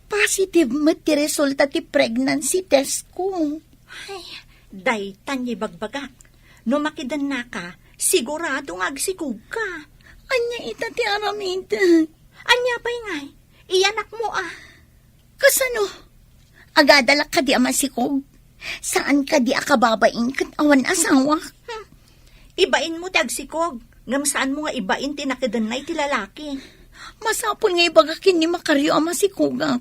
Positive met ti resulta ti pregnancy test ko. Ay, daytan nga ibagbagak. No makidennaka, sigurado nga agsikogka. Ania ita ti aramidek? Ania pay ngay? Iyanakmo a. Kasano? Agadalak kadi a masikog? Saan kadi a kababain ket awan asawa? Hmm. Ibainmo ti agsikog, ngem saanmo nga ibain ti nakidenna iti lalaki. Masapul nga ibagak ken ni Macario a masikogak.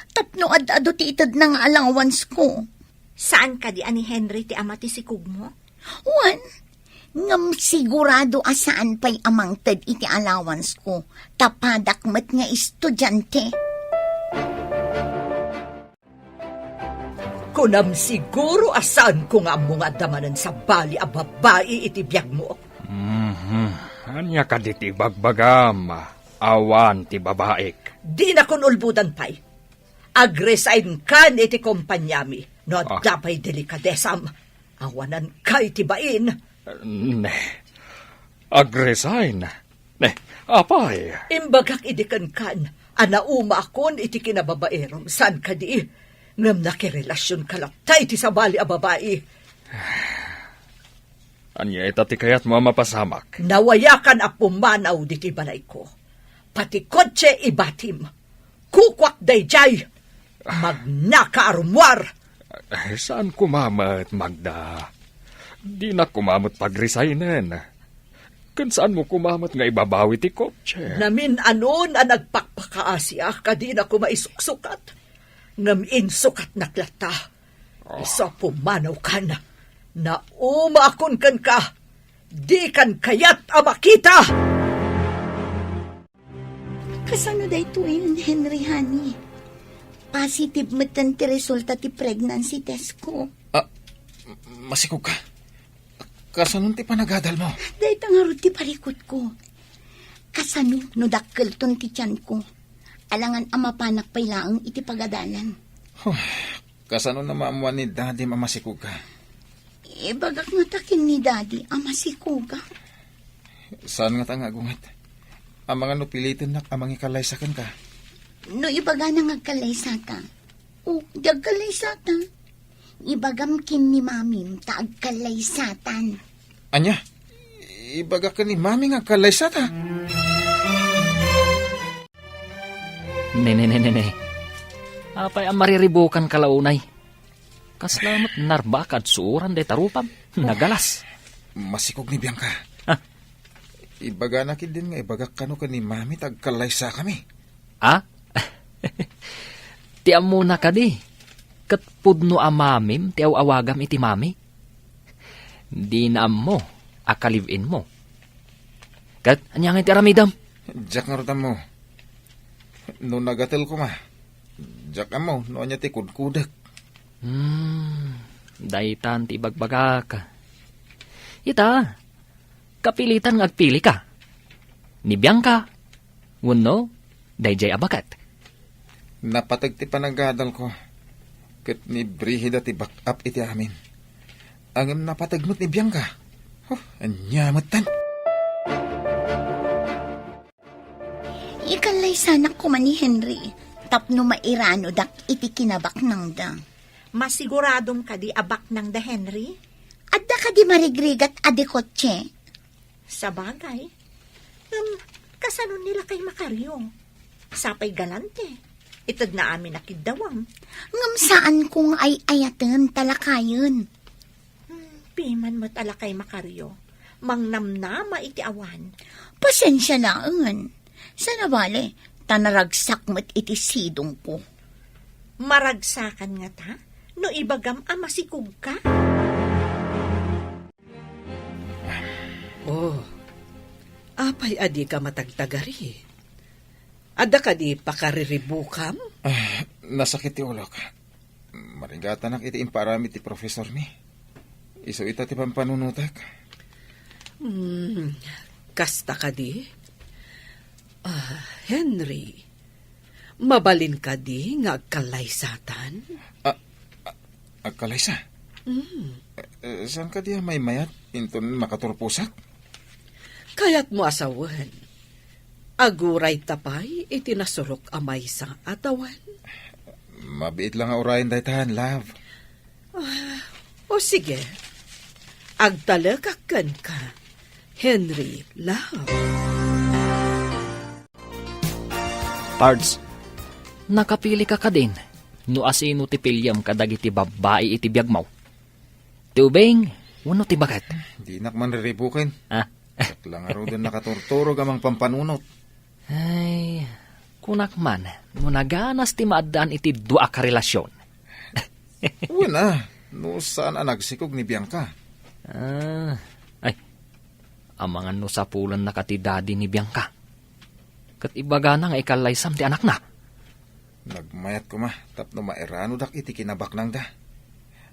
Tapno ad-adu ti itedna nga allowance ko. Saan kadi a ni Henry ti ama ti sikogmo? Wen, ngem sigurado a saan pay a mangted iti allowance ko, ta padak met nga estudiante. Kunam siguro a saanko nga ammo nga adda manen sabali a babai iti biagmo. Mhm. Ania kadi ti ibagbagam? Awan ti babaik. Dinakon ulbodan pay. Agresign kan iti kompaniami no adda pay delikadesam. Awananka iti bain. Ne. Agresign? Ne, apay? Imbagak idi kenkan a naumaakon iti kinababaerom, saan kadi? Ngem nakirelasionka latta iti sabali a babai. Ania ita ti kayatmo a mapasamak? Nawayakan a pumanaw ditoy balayko. Pati kotse ibatim. Kukuak daydiay. Magnaka a rummuar. Eh, saan koma met, Magda? Dinak koma met pagresignen. Ken saanmo koma met nga ibabawi ti kotse? Namin-anon a nagpakpakaasiak a dinak koma isuksukat. Ngem insukatnak latta. Oh. Isu a pumanawkan. Naumaakon kenka. Dikan kayat a makita! Kasano daytoyen, Henry, honey? Positive metten ti resulta ti pregnancy test ko. Ah, masikog ka? Kasano ti panagadal mo? Dayta ngarud ti parikut ko. Kasano no dakkelton ti tiyan ko? Alangan a mapanak pay laeng iti pagadalan. Huh, kasano na maammuan ni Daddy a masikog ka? Ibagak ngata ken ni Daddy a masikog ka. Saan ngata nga agunget? Amangan no pilitennak a mangikallaysa kenka. No ibagana nga agkallaysata, o, di agkallaysata. Ibagam ken ni Mamim ta agkallaysatan. Ania? Ibagak ken ni Mami nga agkallaysata? Ne, ne, ne, ne, ne. Apay a mariribukan ka la unay? Kasla met narbaka ad suoran dayta rupam. Nagalas. Masikog ni Bianca. Ah. Ibagana ketdin nga ibagak kano ken ni Mami ta agkallaysakami. Ah? Ti ammona kadi, ket pudno a Mamim ti aw-awagam iti Mami. Dina ammo a ka-live-in mo. Ket ania ngay ti aramidem? Diak ngarud ammo. No nagatel koma, diak ammo no ania ti kudkudek. Hmm, daytan ti ibagbagak. Ita, kapilitan nga agpili ka. Ni Bianca, wenno daydiay a baket. Napateg ti panagadal ko, ket ni Brigida ti back-up iti amin. Ngem napateg met ni Bianca. Huh, ania metten? Ikallaysanak koma ni Henry tapno mairanodak iti kinabaknangda. Masiguradom kadi a baknangda, Henry? Adda kadi marigrigat a di kotse? Sabagay. Ngem, kasano ni lakay Macario? Sapay galante. Itedna amin a kiddawam. Ngem saanko nga ay-ayaten ta lakayen. Hmm, piman met a lakay Macario. Mangnamnama iti awan. Pasensia laengen. Saan a bale, ta naragsak met iti sidongko. Maragsakan ngata no ibagam a masikog ka? Oh, apay a dika matagtagari? Adda kadi pakariribukam? Ah, nasakit ti ulok. Marigatanak iti impaaramid ti profesormi. Isu ita ti pampanunotek. Hmm, kasta kadi? Ah, Henry, mabalin kadi nga agkallaysatan? Ah, ah, agkallaysa? Hmm. Eh, eh, saan kadi a maymayat inton makaturposak? Kayatmo a sawen, aguray ta pay iti nasurok a maysa a tawen? Mabiit la nga urayen daytan, love. Ah, o sige. Agtalekak kenka, Henry, love. Pards, nakapili ka kadin no asino ti piliem kadagiti babbai iti biagmo? Ti ubing wenno ti baket? Dinak man riribuken. Ah. Diak la ngaruden nakaturturog a mangpampanunot. Ay, kunak man, no naganas ti maaddaan iti dua a karelasion. Wen a, no saan a nagsikog ni Bianca. Ah, ay, amangan no sapulennaka ti daddy ni Bianca. Ket ibagana nga ikallaysam ti anakna. Nagmayat koma tapno mairanodak iti kinabaknangda.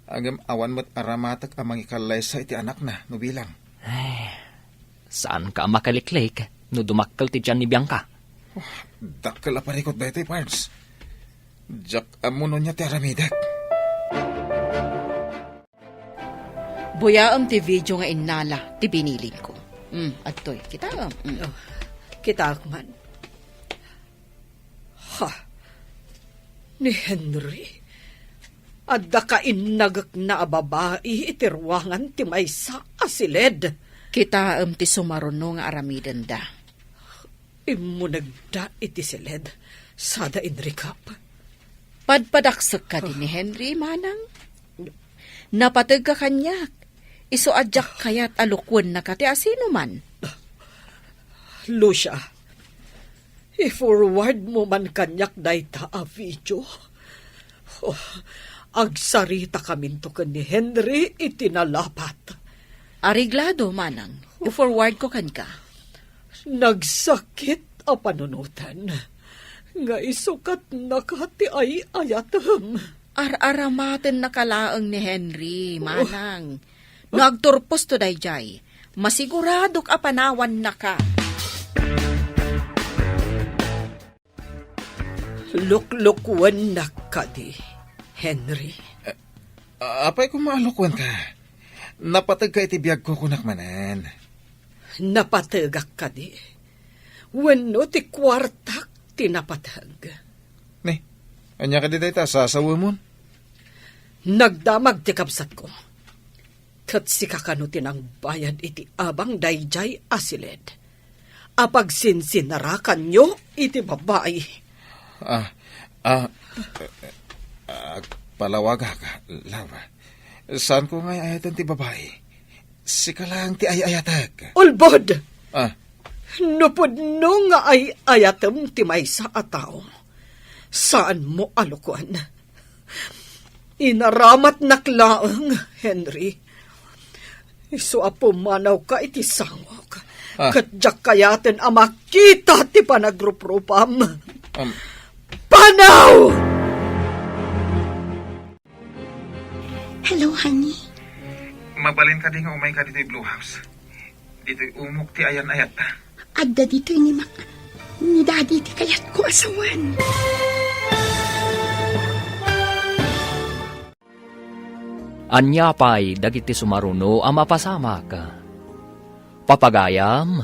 Ngem awan met aramatek a mangikallaysa iti anakna no bilang. Ay, saanka a makaliklik no dumakkel ti tian ni Bianca. Oh, dakkel a parikut daytoy, Pards. Diak ammo no ania ti aramidek. Buyaem ti video nga innala ti binilin ko. Mm, adtoy. Kitaem. Mm. Oh, kitaek man. Ha? Ni Henry, adda kainnagekna a babai iti ruangan ti maysa a siled. Kitaem ti sumaruno nga aramidenda. Immunegda iti siled, sada inrikap. Padpadaksek kadi ni Henry, manang? Napategka kaniak. Isu a diak kayat a lukuennaka ti asinoman. Lucia, i-forward mo man kaniak dayta a video. Oh, agsarita kaminto ken ni Henry iti nalapat. Areglado, manang. I-forward ko kenka. Nagsakit a panunoten nga isukatnaka ti ay-ayatem. Ar-aramatennaka laeng ni Henry, manang. No agturposto daydiay, masiguradok a panawannaka. Luklukuennak kadi, Henry. Apay koma a lukuenka? Napategka iti biagko, kunak manen. Napategak kadi? Wenno ti kuartak ti napateg? Ni, ania kadi dayta a sasawemon? Nagdamag ti kabsatko. Ket sika kano ti nangbayad iti abang daydiay a siled a pagsinsinarakanyo iti babai? Ah, ah, agpalawagak, love. Saanko nga ay-ayaten ti babai. Sika lang ti ay-ayatek. Ulbod! Ah. No pudno nga ay-ayatem ti maysa a tao, saanmo a lukuan. Inaramatnak laeng, Henry. Isu a pumanawka iti sangok. Ah. Ket diak kayaten a makita ti panagruprupam. Um. Panaw! Hello, honey. Mabalin kadi nga umayka ditoy Blue House? Ditoy umok ti ayan-ayatta. Adda ditoy ni Ma-, ni Daddy ti kayatko a sawen. Ania pay dagiti sumaruno a mapasamak? Papagayam,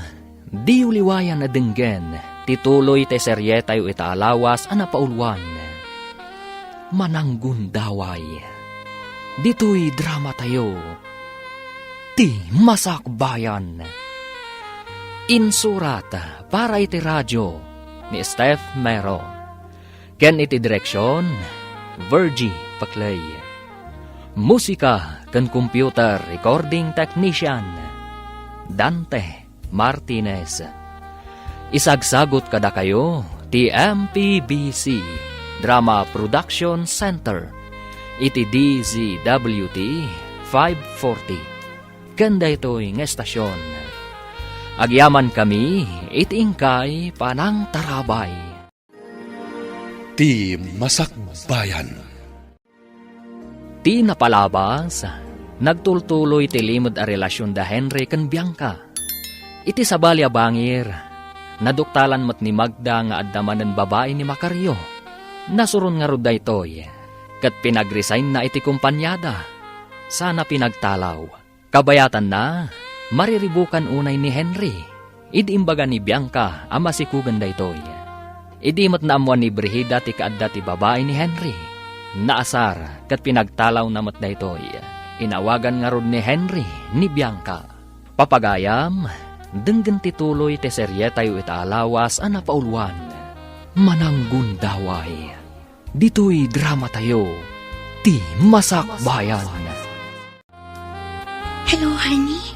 diyo liwayan a denggen ti tuloy ti serietayo ita a lawas a napauluan, Mananggundaway. Ditoy dramatayo, Ti Masakbayan. Insurat para iti radio ni Steph Mero. Ken iti direksion, Virgie Paclay. Musika ken computer recording technician, Dante Martinez. Isagsagut kadakayo ti M P B C Drama Production Center iti D Z W T five forty. Ken daytoy nga estasion, agyamankami iti inkay panangtarabay. Ti Masakbayan. Ti napalabas, nagtultuloy ti limed a relasion da Henry ken Bianca. Iti sabali a bangir, naduktalan met ni Magda nga adda manen babai ni Macario. Nasuron ngarud daytoy, ket pinagresignna iti kompaniada, sana pinagtalaw. Kabayatanna, mariribukan unay ni Henry idi imbaga ni Bianca a masikugen daytoy. Idi met naammuan ni Brigida ti kaadda ti babai ni Henry, naasar ket pinagtalawna met daytoy. Inawagan ngarud ni Henry ni Bianca. Papagayam, denggen ti tuloy ti serietayo ita a lawas a napauluan, Mananggundaway. Ditoy dramatayo, Ti Masakbayan. Hello, honey.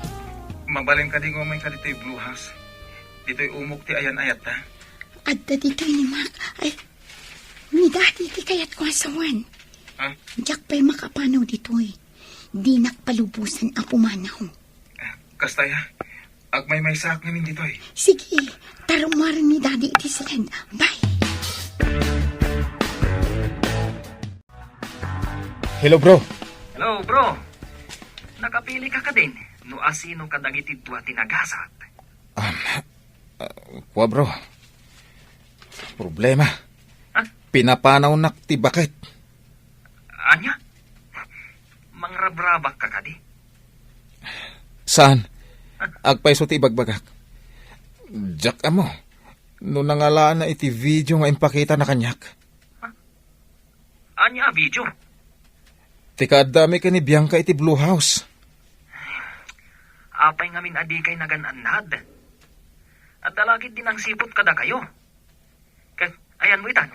Mabalin kadi nga umayka ditoy Blue House? Ditoy umok ti ayan-ayatta. Adda ditoy ni Mac. Ay, ni Daddy ti kayatko a sawen. Ha? Diak pay makapanaw ditoy. Dinak palubosan a pumanaw. Ah, kasta aya. Agmaymaysaak ngamin ditoy. Sige, tarumaren ni Daddy iti send. Bye. Hello, bro. Hello, bro. Nakapili ka kadin no asino kadagiti dua ti nagasat? Um, uh, kua, bro. Problema. Ha? Pinapanawnak ti baket. Ania? Mangrabrabak ka kadi? Saan? Agpayso ti ibagbagak. Diak ammo no nangalaanna iti video nga impakitana kaniak. Ania a video? Ti kaaddami ken ni Bianca iti Blue House. Apay ngamin a dikay nagan-annad? Adda la ketdi nangsiput kadakayo. Ket, ayanmo itan?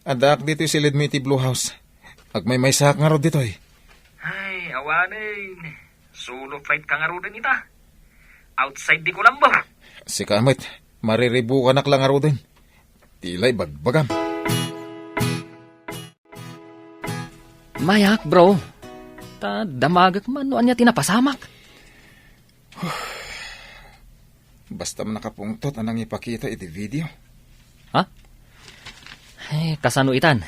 Addaak ditoy silidmi iti Blue House. Agmaymaysaak ngarud ditoy. Ay, awanen. Solo flight ka ngaruden ita. Outside di Colombo. Sika met, mariribukanak la ngaruden. Ti la ibagbagam. Mayak, bro. Ta damagek man no ania ti napasamak. Basta man nakapungtot a nangipakita iti video. Ha? Ay, kasano itan?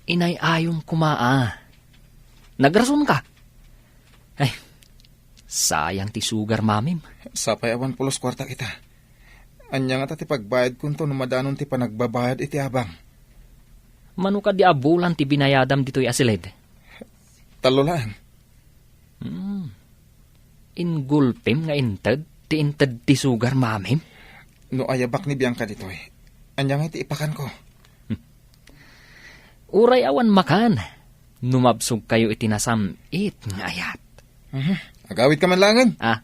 Inay-ayom koma a. Nagrasonka. Ay, sayang ti sugar mamim. Sapay awan pulos kuarta kita. Ania ngata ti pagbayadkonto no madanon ti panagbabayad iti abang? Mano kadi a bulan ti binayadam ditoy a silid? Tallo laeng. Hmm. Ingulpem nga inted ti inted ti sugar mamim? No ayabak ni Bianca ditoy, ania ngay ti ipakanko? Uray awan makan, no mabsogkayo iti nasam-it nga ayat. Mhm. Agawidka man laengen. Ah.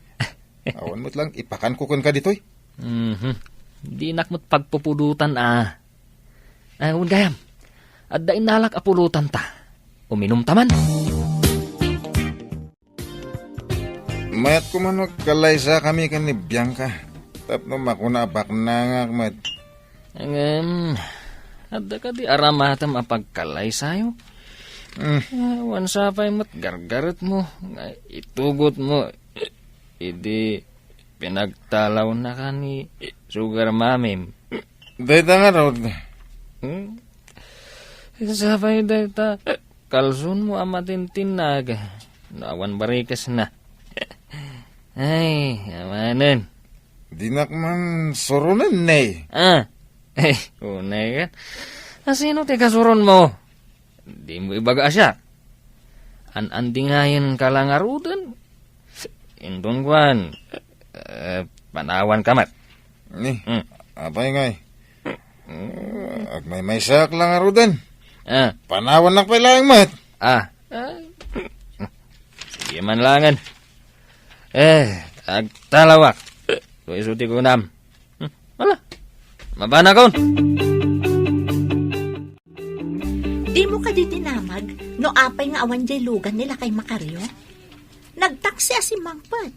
Awan met lang ipakanko kenka ditoy. Mhm. Dinak met pagpupudotan, ah. Ah, wen gayam, adda innalak a pulotanta. Uminumta man. Mayat koma no agkalaysakami ken ni Bianca tapno makuna a baknangak met. Ngem, adda kadi aramatem a pagkalaysayok? Mm. Awan sapay met gargaretmo nga itugotmo idi pinagtalawnaka ni Sugar Mamim. Dayta ngarud. Hmm? Sapay dayta kalsonmo a matintinnag no awan barikesna. Ay, awanen. Dinak man suronen, ne. Ah, ay, unay ka. Asino ti kasuronmo? Dimo ibaga a siak. An-andingayen ka la ngaruden? Inton kuan, eh, panawan ka met. Ni, Hmm. apay ngay? Hmm. Agmaymaysaak la ngaruden. Ah. Panawannak pay laeng met. Ah. Ah. Sige man langen. Eh, agtalawak. No isu ti kunam. Hmm, ala. Mabanakon. Dimo kadi dinamag no apay nga awan jay lugan ni Lakay Macario? Nagtaksi a simmangpet.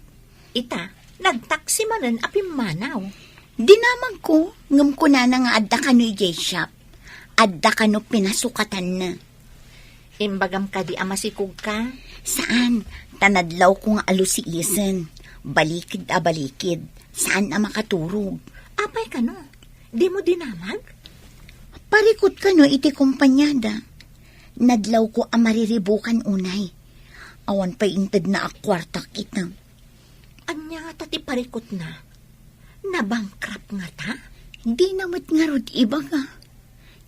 Ita, nagtaksi manen a pimmanaw. Dinamagko, ngem kunana nga adda kano idiay shop. Adda kano pinasukatanna. Imbagam kadi a masikogka? Saan, ta nadlawko nga alusiisen. Balikid a balikid. Saan a makaturog. Apay kano? Dimo dinamag? Parikut kano iti kompaniada. Nadlawko a mariribukan unay. Awan pay intedna a kuartak ita. Ania ngata ti parikutna? Nabankrupt ngata? Dina met ngarud ibaga.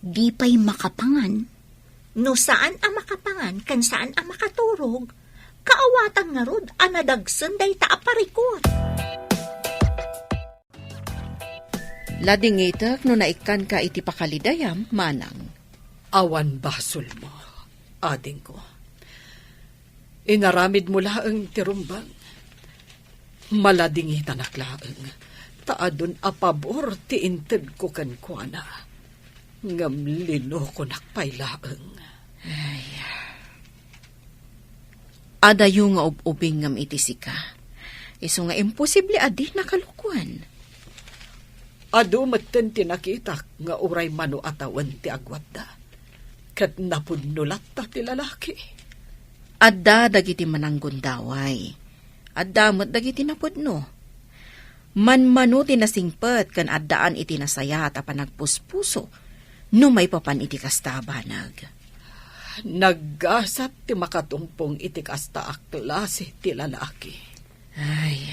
Di pay makapangan. No saan a makapangan ken saan a makaturog, kaawatan ngarud a nadagsen dayta a parikut. Ladingitek no naikkanka iti pakalidayam, manang. Awan basolmo, adingko. Inaramidmo laeng ti rumbeng. Maladingitanak laeng, ta adun a pabor ti intedko kenkuana. Ngem linokonak pay laeng. Ay. Adayo nga ub-ubingngem iti sika. Isu nga imposible a di nakalukoan. Adu metten ti nakitak nga uray mano a tawen ti agwadda, ket napudno latta ti lalaki. Adda dagiti mananggundaway. Adda met dagiti napudno. Manmano ti nasingpet ken addaan iti nasayaat a panagpuspuso no maipapan iti kasta a banag. Naggasat ti makatungpong iti kasta a klase ti lalaki. Ay,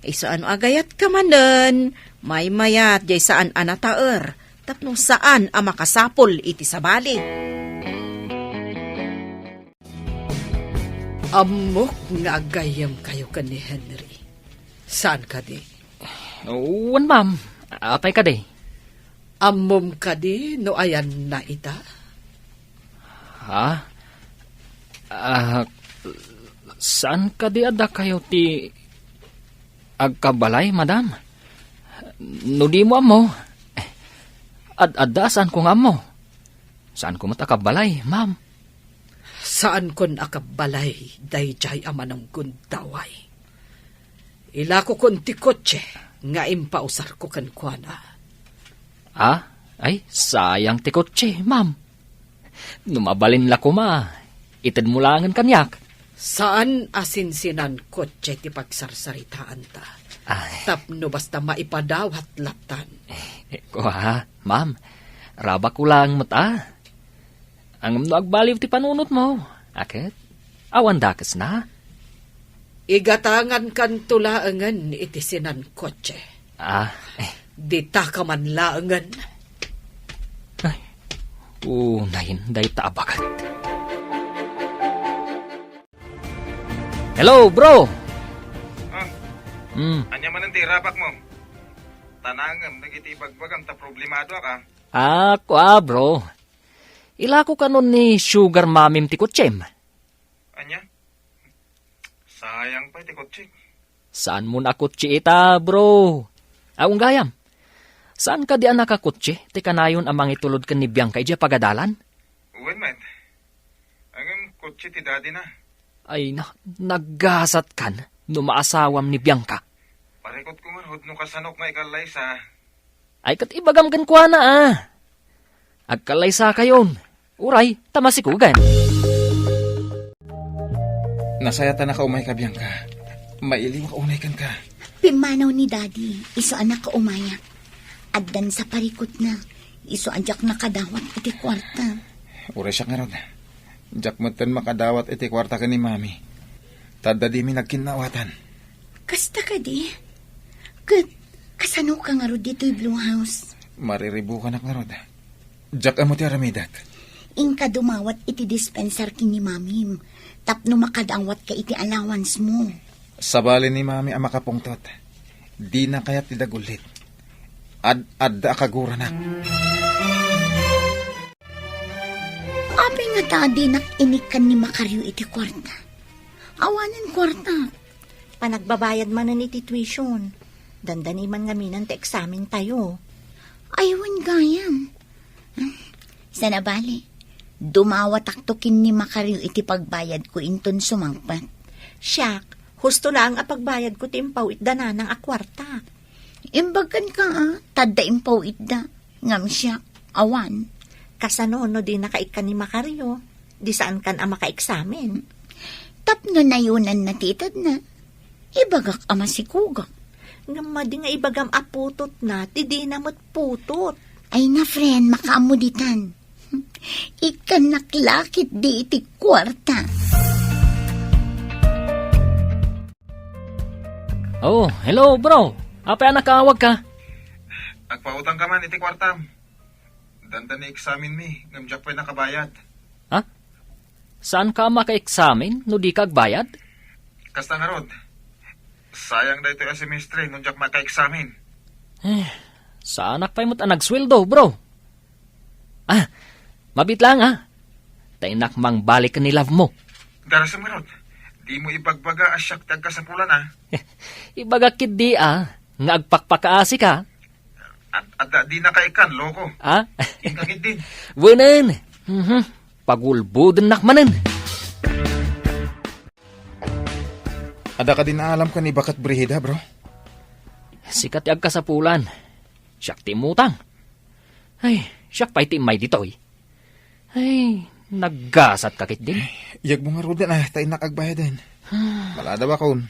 isu a no agayatka manen, maymayat jay saan a nataer tapno saan a makasapul iti sabali. Ammok nga aggayyemkayo ken ni Henry. Saan kadi? Wen, ma'am. Apay kadi? Ammom kadi no ayanna ita? Ha? Ah, saan kadi a dakayo ti Agkabbalay, madam? No dimo ammo, ad-adda a saanko nga ammo. Saanko met a kabbalay, ma'am. Saankon a kabbalay daydiay a manunggundaway. Ilakokon ti kotse nga impausarko kenkuana. Ah? Ay, sayang ti kotse, ma'am. No mabalin la koma, itedmo laengen kaniak. Saan a sinsinan kotse ti pagsarsaritaanta. Ay. Tapno basta maipadawat lattan. Eh, kua, ma'am. Rabakko laeng met a. Ngem no agbaliw ti panunotmo, a ket, awan dakesna. Igatangankanto laengen iti sinan kotse. Ah, eh. Ditaka man laengen. Ay, unayen dayta a baket. Hello, bro! Ah, Hmm. Ania manen ti irabakmo? Tanangem dagiti ibagbagam ta problemadoak, ah. Ah, kua, bro. Ilako kanon ni sugar mamim ti kotsem. Ania? Sayang pay ti kotsek. Saanmon a kotse ita, bro? Aw, gayam. Saan kadi a nakakotse ti kanayon a mangitulod ken ni Bianca idiay pagadalan? Wen met. Ngem kotse ti daddy na. Ay na, naggasatkan no maasawam ni Bianca. Parikutko ngarud no kasanok nga ikallaysa. Ay, ket ibagam kenkuana, a. Agkallaysakayon. Uray, ta masikugan. Nasayaat a nakaumayka, Bianca. Mailiwak unay kenka. Pimmanaw ni Daddy, isu a nakaumayak. Addan sa parikutna, isu a diak nakadawat iti kuarta. Uray siak ngarud. Diak metten makadawat iti kuarta ken ni Mami. Ta adda dimi nagkinnawatan. Kasta kadi? Ket kasanoka ngarud ditoy Blue House? Mariribukanak ngarud. Diak ammo ti aramidek. Inka dumawat iti dispenser ken ni Mamim tapno makadawat ka iti allowance mo. Sabali ni Mami a makapungtot. Dina kayat ti dagullit. Ad-adda a kaguranak. Apay ngata a dinak inikkan ni Macario iti kuarta? Awanen kuarta. Panagbabayad manen iti tuition. Dandani man ngamin ti eksamen tayo. Ay, wen gayam. Saan a bale, dumawatakto ken ni Macario iti pagbayadko inton sumangpet. Siak, husto laeng a pagbayadko ti impaw-itda nanang a kuarta. Imbagkan ka, a, tadda impaw-itda. Ngem siak, awan. Kasano no dinaka ikkan ni Macario? Di saankan a makaeksamen. Tapno nayunanna ti itedna, ibagak a masikugak. Ngem madi nga ibagam a putotna, ti dina met putot. Ay na, friend, makaammo ditan. Ikkannak la ketdi iti kuarta. Oh, hello, bro. Apay a nakaawagka? Agpautangka man iti kuartam. Dandani eksamenmi, ngem diak pay nakabayad. Ha? Saanka a makaeksamen no dika agbayad? Kasta ngarud. Sayang daytoy a semestre no diak makaeksamen. Eh, saanak pay met a nagsueldo, bro. Ah, mabiit laeng, a. Ta innak mangbalik ken ni love mo. Darasem ngarud, dimo ibagbaga a siak ti agkasapulan, a. Ibagak ketdi, a, nga agpakpakaasika. Ad-, adda dinaka ikkan, loko. Ha? Inka ketdin. Wenen. Mhm. Pagulbodennak manen. Adda kadi naalam ken ni Baket Brigida, bro? Sika ti agkasapulan. Siak ti immutang. Ay, siak pay ti immay ditoy. Ay, naggasatka ketdin. Iyagmo ngaruden, a, ta innak agbayaden. Maladaw akon.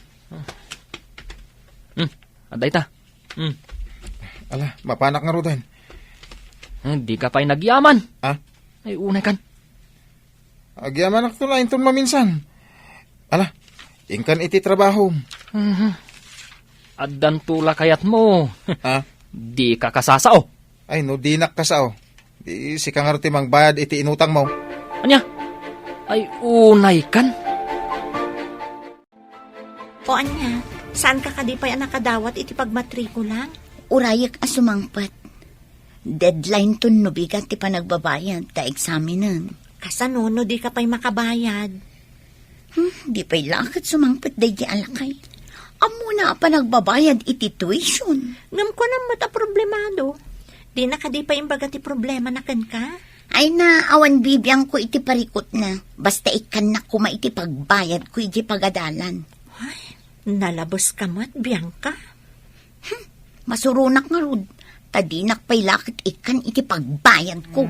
Hmm, adda ita. Hmm. Ala, mapanak ngaruden. Hmm, dika pay nagyaman. A? Ay, unay kan. Agyamanakto la inton maminsan. Ala, inkan iti trabahom. Mhm. Addanto la kayatmo. Ha? Dika kasasao. Ay, no dinak kasao, di sika ngarud ti mangbayad iti inutangmo. Ania? Ay, unay kan. O ania, saanka kadi pay a nakadawat iti pagmatrikula? Urayek a sumangpet. Deadline ton no bigat ti panagbabayad ta eksamenen. Kasano no dika pay makabayad? Hmm, di pay la ket sumangpet daydi a lakay. Ammona a panagbabayad iti tuition. Ngem kunam met a problemado. Dina kadi pay imbaga ti problemana kenka? Ay na, awan bibiangko iti parikutna. Basta ikkannak koma iti pagbayadko iti pagadalan. Ay, nalabeska met, Bianca. Hmm, masuronak ngarud, ta dinak pay la ket ikkan iti pagbayadko.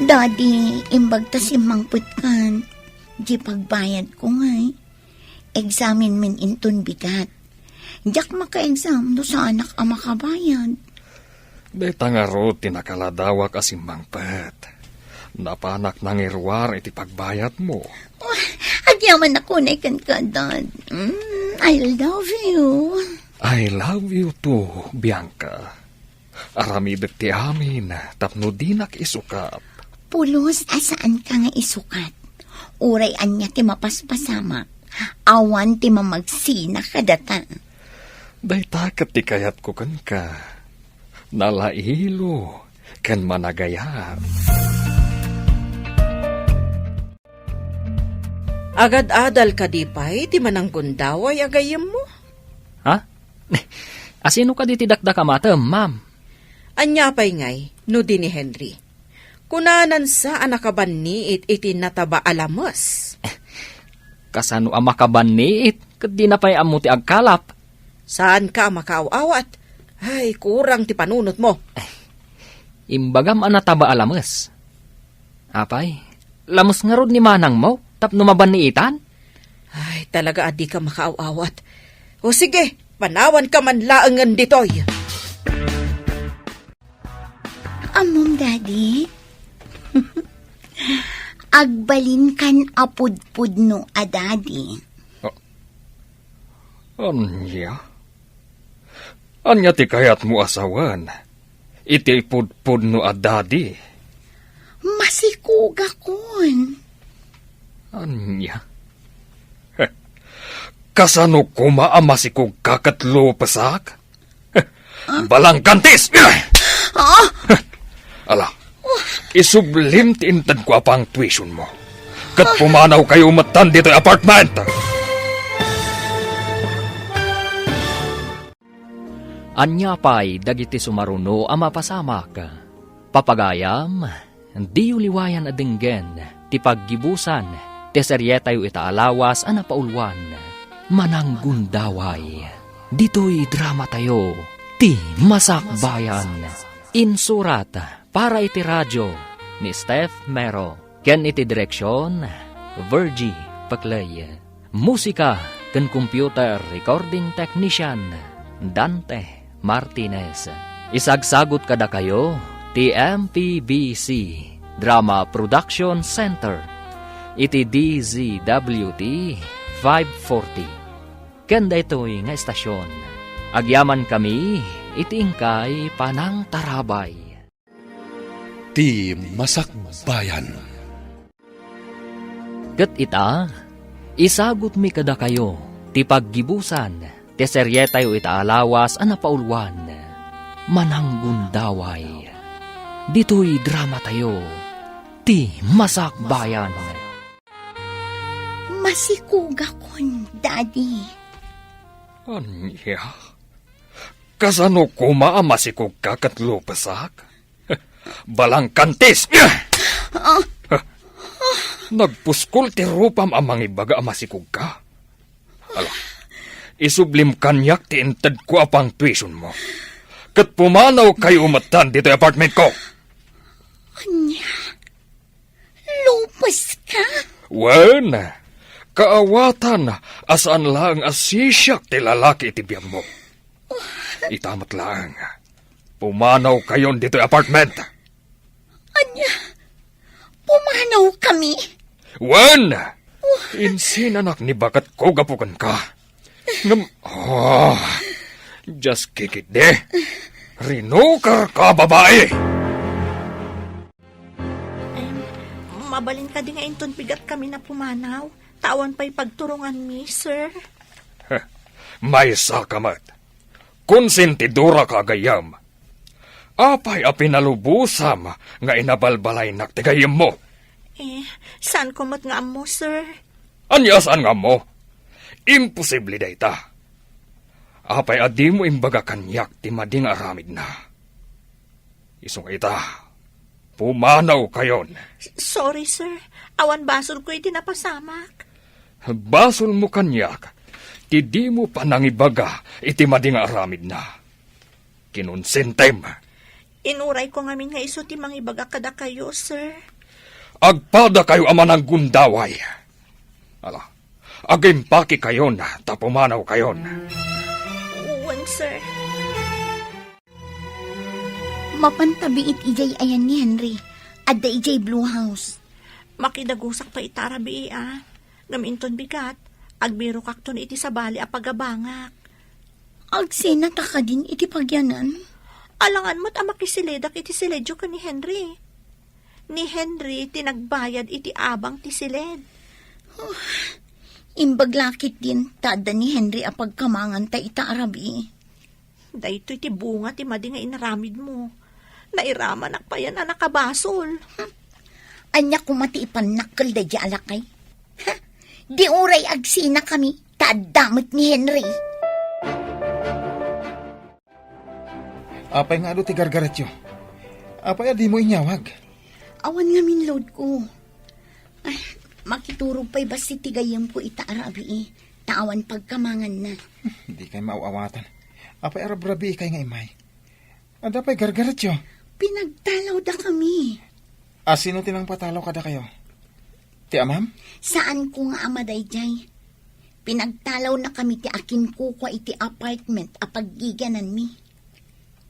Daddy, imbag ta simmangpetkan, di pagbayadko ngay. Examen men inton bigat. Diak maka-exam no saanak a makabayad. Dayta ngarud ti nakaladawak a simmangpet. Napanak nangiruar iti pagbayadmo. Oh, agyamanak unay kenka, Dad. Mm, I love you. I love you too, Bianca. Aramidek ti amin tapno dinak isukat. Pulos a saanka nga isukat. Uray ania ti mapaspasamak, awan ti mamagsina kadata. Dayta ket ti kayatko kenka. Nalailo ken managayat. Agad-adal kadi pay ti mananggundaway a gayyemmo? Ha? Asino kadi ti dakdakamatem, ma'am? Ania pay ngay no di ni Henry? Kunanan sa a nakabanniit iti nataba a lames. Kasano a makabanniit ket dina pay ammo ti agkalap? Saanka a makaaw-awat? Ay, kurang ti panunotmo. Imbagam a nataba a lames. Apay, lames ngarud ni manangmo tapno mabanniitan? Ay, talaga a dika makaaw-awat. O sige, panawanka man laengen ditoy. Ammom, Daddy? Agbalinkan a pudpudno a Daddy. Ah, ania? Ania ti kayatmo a sawen iti pudpudno a Daddy? Masikogakon. Ania? Heh, kasano koma a masikogka ket lupesak? Heh, balangkantis! Ah! Heh, ala, isublim ti intedko a pangtuitionmo. Ket pumanawkayo metten ditoy apartment! Ania pay dagiti sumaruno a mapasamak? Papagayam, diyo liwayan a denggen ti paggibusan ti serietayo ita a lawas a napauluan, Mananggundaway. Ditoy dramatayo, Ti Masakbayan. Insurat para iti radio ni Steph Mero. Ken iti direksion, Virgie Peclay. Musika ken computer recording technician, Dante Martinez. Isagsagut kadakayo ti M P B C Drama Production Center iti D Z W T five forty. Ken daytoy nga estasion, agyamankami iti inkay panangtarabay. Ti Masakbayan. Ket ita, isagutmi kadakayo ti paggibusan ti serietayo ita a lawas a napauluan, Mananggundaway. Ditoy dramatayo, Ti Masakbayan. Masikogakon, Daddy. Ania? Kasano koma a masikogka ket lupesak? Balangkantis! Ah. Nagpuskol ti rupam a mangibaga a masikogka. Ala, isublim kaniak ti intedko a pangtuitionmo. Ket pumanawkayo metten ditoy apartmentko. Ania? Lupeska? Wen, kaawatan a saan laeng a sisiak ti lalaki iti biagmo. Ita met laeng, pumanawkayon ditoy apartment. Ania? Pumanawkami? Wen! Insinanak ni baketko gapu kenka. Ngem, ah, just kikitdi. Rinukerka, babai! Em, mabalin kadi nga inton bigat kami na pumanaw? Ta awan pay pagturonganmi, sir. Heh, maysa ka met. Konsentidora ka a gayyem. Apay a pinalubosam nga inabalbalaynak ti gayyemmo? Eh, saan ko met nga ammo, sir? Ania saan nga ammo? Imposible dayta. Apay a dimo imbaga kaniak ti madi nga aramidna? Isu nga ita, pumanawkayon. Sorry, sir. Awan basolko iti napasamak. Basolmo kaniak ti dimo panangibaga iti madi nga aramidna. Kinonsentem. Inurayko ngamin nga isu ti mangibaga kadakayo, sir. Agpadakayo a mananggundaway. Ala, agimpakekayon ta pumanawkayon. Wen, sir. Mapan ta biit idiay ayan ni Henry. Adda idiay Blue House. Makidagusak pay ita a rabii, a. Ngem inton bigat, agbirokakton iti sabali a pagabangak. Agsinata kadin iti pagianan? Alangan met a makisiledak iti siledyo ken ni Henry. Ni Henry ti nagbayad iti abang ti siled. Huh, imbag la ketdin ta adda ni Henry a pagkamanganta ita a rabii. Daytoy ti bunga ti madi nga inaramidmo. Nairamanak payen a nakabasol. Ania koma ti ipannakkel daydiay a lakay? Ha? Di uray agsinakami, ta adda met ni Henry. Apay nga adu ti gargaretyo? Apay a dimo inyawag? Awan ngamin loadko. Ay, makiturog pay bassit ti gayyemko ita a rabii, ta awan pagkamanganna. Dikay maaw-awatan. Apay a rabrabiikay nga immay? Adda pay gargaretyo? Pinagtalawdakami. A sino ti nangpatalaw kadakayo? Ti amam? Saanko nga ama daydiay. Pinagtalawnakami ti akinkukua iti apartment a paggigiananmi.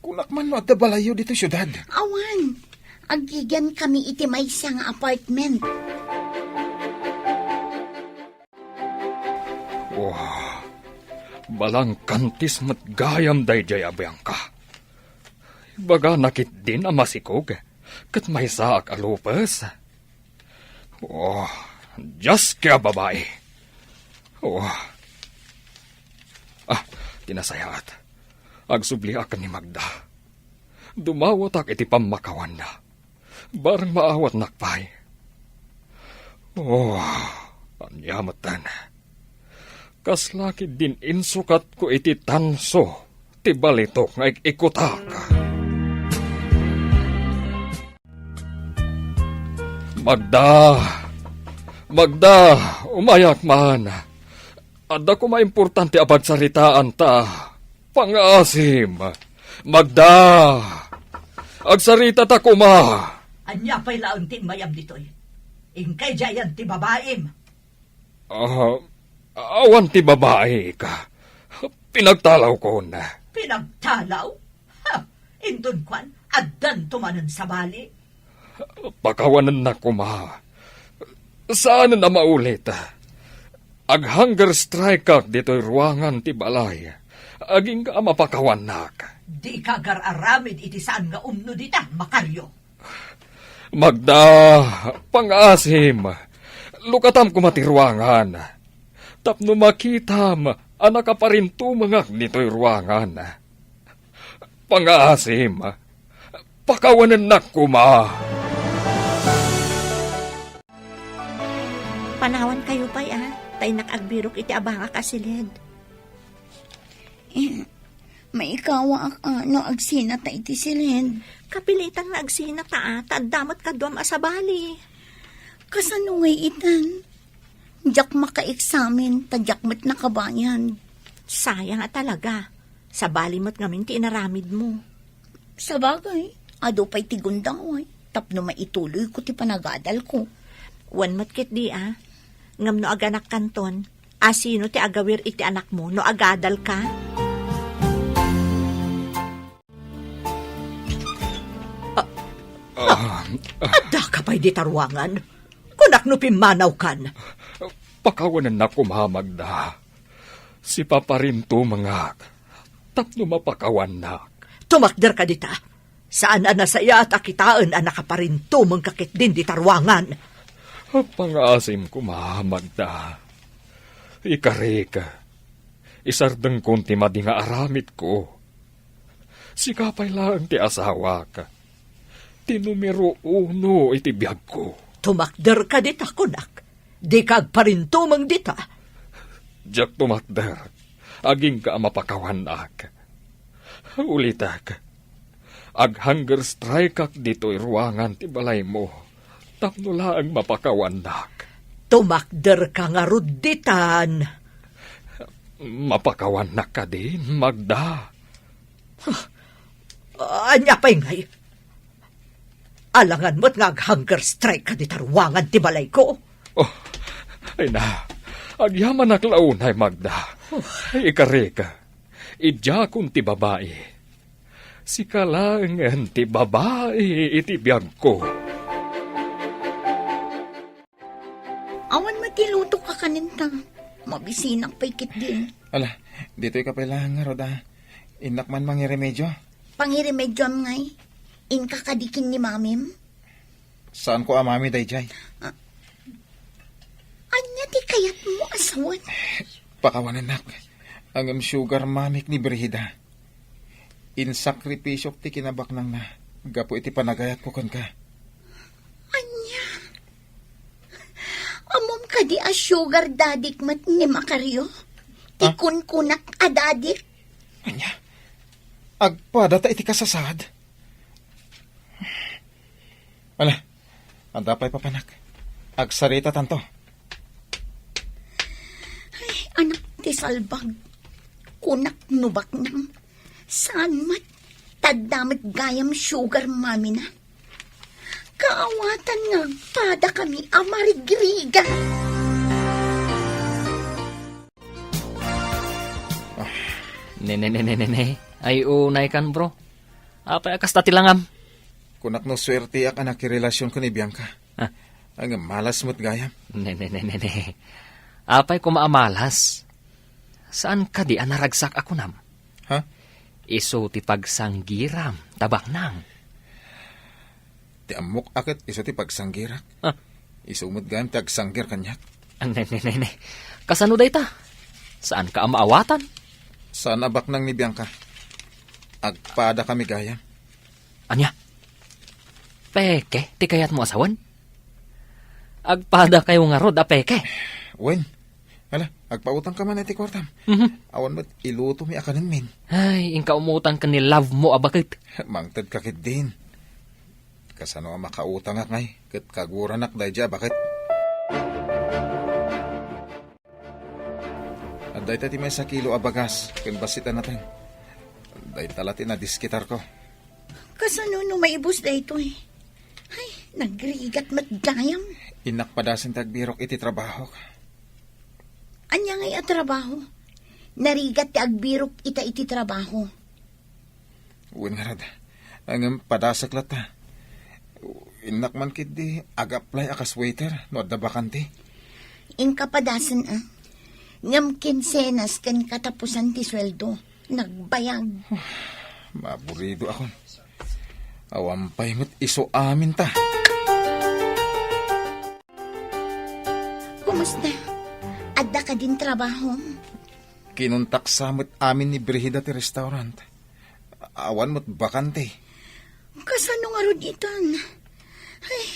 Kunak man no adda balayyo ditoy siudad? Awan. Aggigiankami iti maysa nga apartment. Wah, balangkantis met gayam daydiay a Bianca. Ibagana ketdin a masikog ket maysaak a lupes. Oh, Dios, kaya babai. Oh. Ah, ti nasayaat. Agsubliak ken ni Magda. Dumawatak iti pammakawanna. Bareng maawatnak pay. Oh, ania metten. Kasla ketdin insukatko iti tanso ti balitok nga ik-ikutak. Magda! Magda! Umayak man! Adda koma importante a pagsaritaan ta. Pangaasim! Magda! Agsaritata koma! Ania pay laeng ti immayam ditoy? Inkay diayan ti babaim? Ah, awan ti babaik. Pinagtalawkon. Pinagtalaw? Ha! Inton kuan, addanto manen sabali. Pakawanennak koma. Saanen a maulit. Ag-hunger strike-ak ditoy ruangan ti balay. Agingga a mapakawannak. Dika agar-aramid iti saan nga umno dita, Macario. Magda, pangaasim, lukatam koma ti ruangan. Tapno makitam a nakaparintumengak ditoy ruangan. Pangaasim, pakawanennak koma. Panawankayo pay, a, ta innak agbirok iti abangak a siled. Eh, maikawaak, a, no agsinata iti siled. Kapilitan nga agsinata, a, ta adda met kaduam a sabali. Kasano ngay itan? Diak makaeksamen, ta diak met nakabayad. Sayang a talaga. Sabali met ngamin ti inaramidmo. Sabagay, adu pay ti gundaway, tapno maituloyko ti panagadalko. Wen met ketdi, a. Ngem no aganakkanton, a, sino ti agawir iti anakmo no agadalka? Ah, ah, addaka pay dita ruangan? Kunak no pimmanawkan. Pakawanennak koma, Magda. Sipaparintumengak tapno mapakawannak. Tumakderka dita. Saan a nasayaat a kitaen a nakaparintumengka ketdin dita ruangan. Pangaasim koma, Magda. Ikarik, isardengkon ti madi nga aramidko. Sika pay laeng ti asawak. Ti numero uno iti biagko. Tumakderka dita, kunak. Dika agparintumeng dita. Diak tumakder, agingga a mapakawannak. Ulitek, ag-hunger strike-ak ditoy ruangan ti balaymo, tapno laeng mapakawannak. Tumakderka ngarud ditan. Mapakawannak kadi, Magda? Huh. Ania pay ngay? Alangan met nga ag-hunger strike-ka dita ruangan ti balayko. Oh, ay na, agyamanak la unay, Magda. Oh. Ay, ikarik, idiakon ti babai. Sika laengen ti babai iti biagko. Awan met ti lutok a kanen ta. Mabisinak pay ketdi. Ala, ditoy ka pay laeng ngarud, a. Innak man mangiremedio. Pangiremedioam ngay? Inka kadi ken ni mamim? Saanko a mami daydiay. Ah, ania ti kayatmo a sawen? Pakawanennak. Ngem sugar mamik ni Brigida. Insakripisyok ti kinabaknangna gapu iti panagayatko kenka. Ania? Ammom kadi a sugar daddy-k met ni Macario? Ti Ah? kunkunak a daddy-k? Ania? Agpadata iti kasasaad? Ala, adda pay papanak. Agsaritatanto. Ay, anak ti salbag. Kunak no baknang. Saan met? Tadda met gayam sugar mami-na. Kaawatan nga agpadakami a marigrigat. Ah. Ne, ne, ne, ne, ne, ne. Ay, unay kan, bro. Apay a kasta ti langam? Kunak no suerteak a nakirelasion ken ni Bianca. Ah. Ay, nga malas met gayam. Ne, ne, ne, ne, ne. Apay koma a malas? Saan kadi a naragsak a kunam? Ha? Isu ti pagsanggiram, ta baknang. Ti ammok a ket isu ti pagsanggirak. Ah. Isu met gayam ti agsanggir kaniak. Ah, ne, ne, ne, ne. Kasano dayta? Saanka a maawatan? Saan a baknang ni Bianca. Agpadakami gayam. Ania? Peke ti kayatmo a sawen? Agpadakayo ngarud a peke? Wen, ala, agpautangka man iti kuartam. Mhm. Awan met ilutomi a kanenmin. Ay, inka umutang ken ni love mo a baket. Mangtedka ketdin. Kasano a makautangak ngay, ket kaguranak daydiay a baket. Adda ita ti maysa kilo a bagas ken bassit a nateng. Dayta la ti nadiskitarko. Kasano no maibus daytoy? Ay, nagrigat met gayam. Innak padasen ti agbirok iti trabahok. Ania ngay a trabaho? Narigat ti agbirok ita iti trabaho. Wen ngarud. Ngem padasek latta. Innak man ketdi ag-apply a kas waiter no adda bakante. Inka padasen a. Ngem kinsenas ken katapusan ti sueldo. Nagbayag. Maburidoakon. Awan pay met isu aminta. Kumusta? Adda kadin trabaho? Kinuntak sa met amin ni Brigida ti restaurant. Awan met bakante. Kasano ngarud itan? Ay,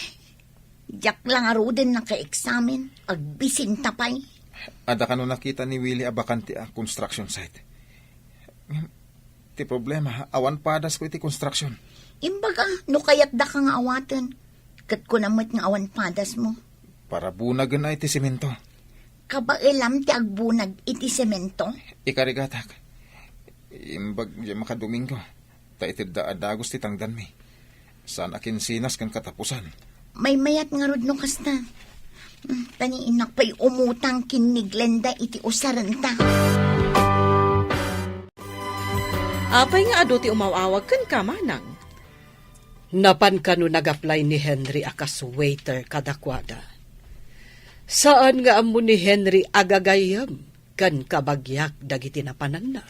diak la ngaruden nakaeksamen. Agbisinta pay. Adda kano nakita ni Willie a bakante a construction site. Ti problema, awan padasko iti construction. Imbaga, no kayatdaka nga awaten, ket kunam met nga awan padasmo. Para bunagen a iti semento. Kabaelam ti agbunag iti semento? Ikarigatak. Imbag diay makadomingo, ta itedda a dagus ti tangdanmi. Saan a kinsenas ken katapusan. Maymayat ngarud no kasta. Mm, ta ni innak pay umutang ken ni Glenda iti usarenta. Apay nga adu ti umaw-awag kenka, manang? Napan kano nag-apply ni Henry a kas waiter kadakuada. Saan nga ammo ni Henry a gagayyem ken kabagiak dagiti napananna.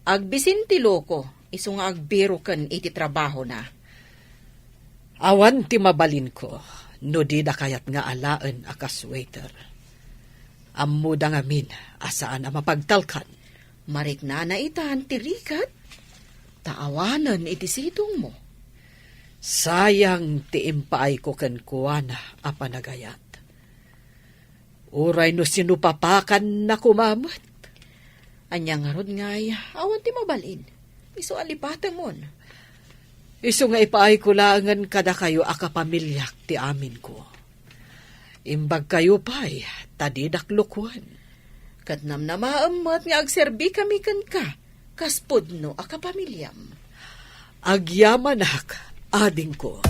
Agbisin ti loko, isu nga agbiroken iti trabahona. Awan ti mabalinko no dida kayat nga alaen a kas waiter. Ammoda ngamin a saan a mapagtalkan. Mariknana itan ti rigat, ta awanen iti situngmo. Sayang ti impaayko kenkuana a panagayat. Uray no sinupapakannako met. Ania ngarud ngay, awan ti mabalin. Isu a lipatemon. Isu nga ipaayko laengen kadakayo a kapamiliak ti aminko. Imbagkayo pay, ta didak lukuen. Ket namnamaem met nga agserbikami kenka, kas pudno a kapamiliam. Agyamanak, adingko.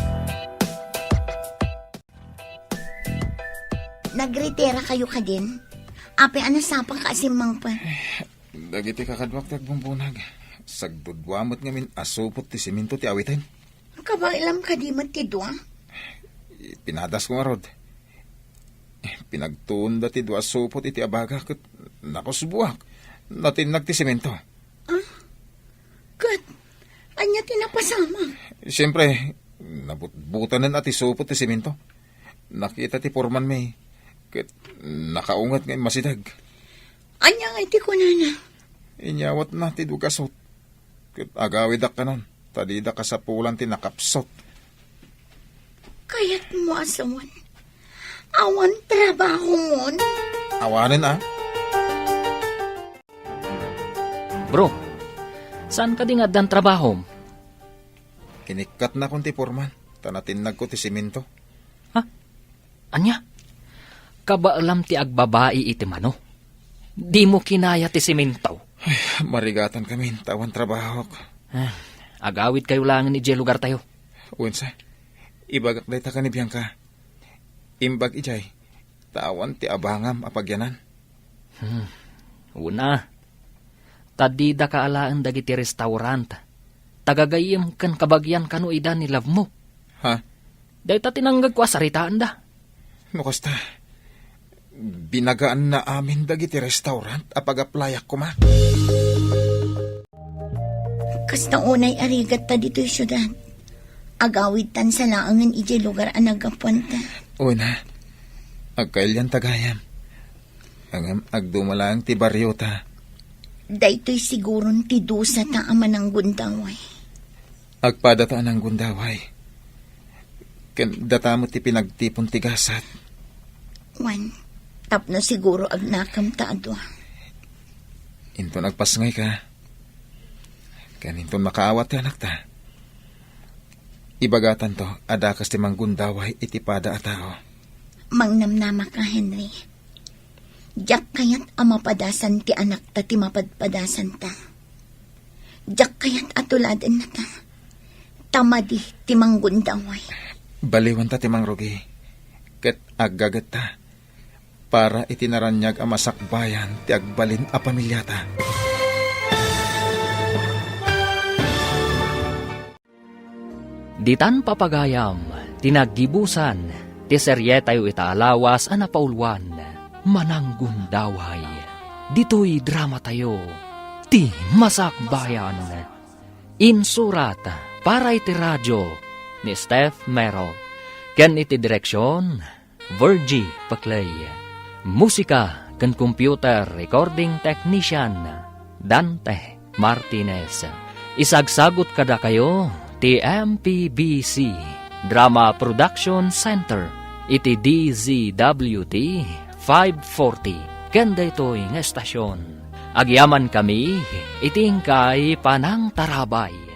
Nagritira kayo kadin? Apay a nasapa ka a simmangpet? Dagiti kakaduak ti agbumbunag. Sagdudua met ngamin a supot ti semento ti awiten. Kabaelam kadi met ti dua? Pinadasko ngarud. Pinagtuonda ti dua a supot iti abaga ket nakusboak. Natinnag ti semento. Ah? Ket ania ti napasamak? Siempre, nabutbutanen a ti supot ti semento. Nakita ti pormanmi, ket nakaunget nga immasideg. Ania ngay ti kunana? Inyawatna ti dugasot, ket agawidak kanon, ta dida kasapulan ti nakapsut. Kayatmo a sawen, awan trabahomon? Awanen a. Bro, saan kadi nga addan trabahom? Kinikkatnakon ti porman, ta natinnagko ti semento. Ha? Ania? Kabaelam ti agbabai iti mano. Dimo kinaya ti semento. Ay, marigatan kami, ta awan trabahok. Ah, agawidkayo laengen idiay lugartayo. Wensa, ibagak dayta ken ni Bianca. Imbag idiay, ta awan ti abangam a pagyanan. Hmm. Una, ta dida kaalaen dagiti restaurant. Tagagayyem ken kabagian kano ida ni love mo. Ha? Dayta ti nangngegko a saritaenda. No kasta, binagaanna amin dagiti restaurant a pag-applyak koma. Kasta unay a rigatta ditoy siudad. Agawidtan sa laengen idiay lugar a naggapuanta. Una, agkailianta gayam. Ngem agduma laeng ti bariota. Daytoy siguron ti dusata a mananggundaway. Agpadata a nanggundaway. Ken data met ti pinagtipon ti gasat. Wen, tapno siguro agnakamta a dua. Inton agpasngayka, ken inton makaawat ti anakta, ibagatanto a dakes ti manggundaway iti pada a tao. Mangnamnamaka, Henry. Diak kayat a mapadasan ti anakta ti mapadpadasanta. Diak kayat a tuladennata. Ta madi ti manggundaway. Baliwanta ti mangrugi, ket aggagetta para iti naraniag a masakbayan ti agbalin a pamiliata. Ditan papagayam ti naggibusan ti serietayo ita a lawas a napauluan, Mananggundaway. Ditoy dramatayo, Ti Masakbayan. Insurat para iti radio ni Steph Mero, ken iti direksion, Virgie Paclay. Musika ken computer recording technician, Dante Martinez. Isagsagut kadakayo ti M P B C Drama Production Center iti D Z W T five forty ken daytoy nga estasion. Agyamankami iti inkay panangtarabay.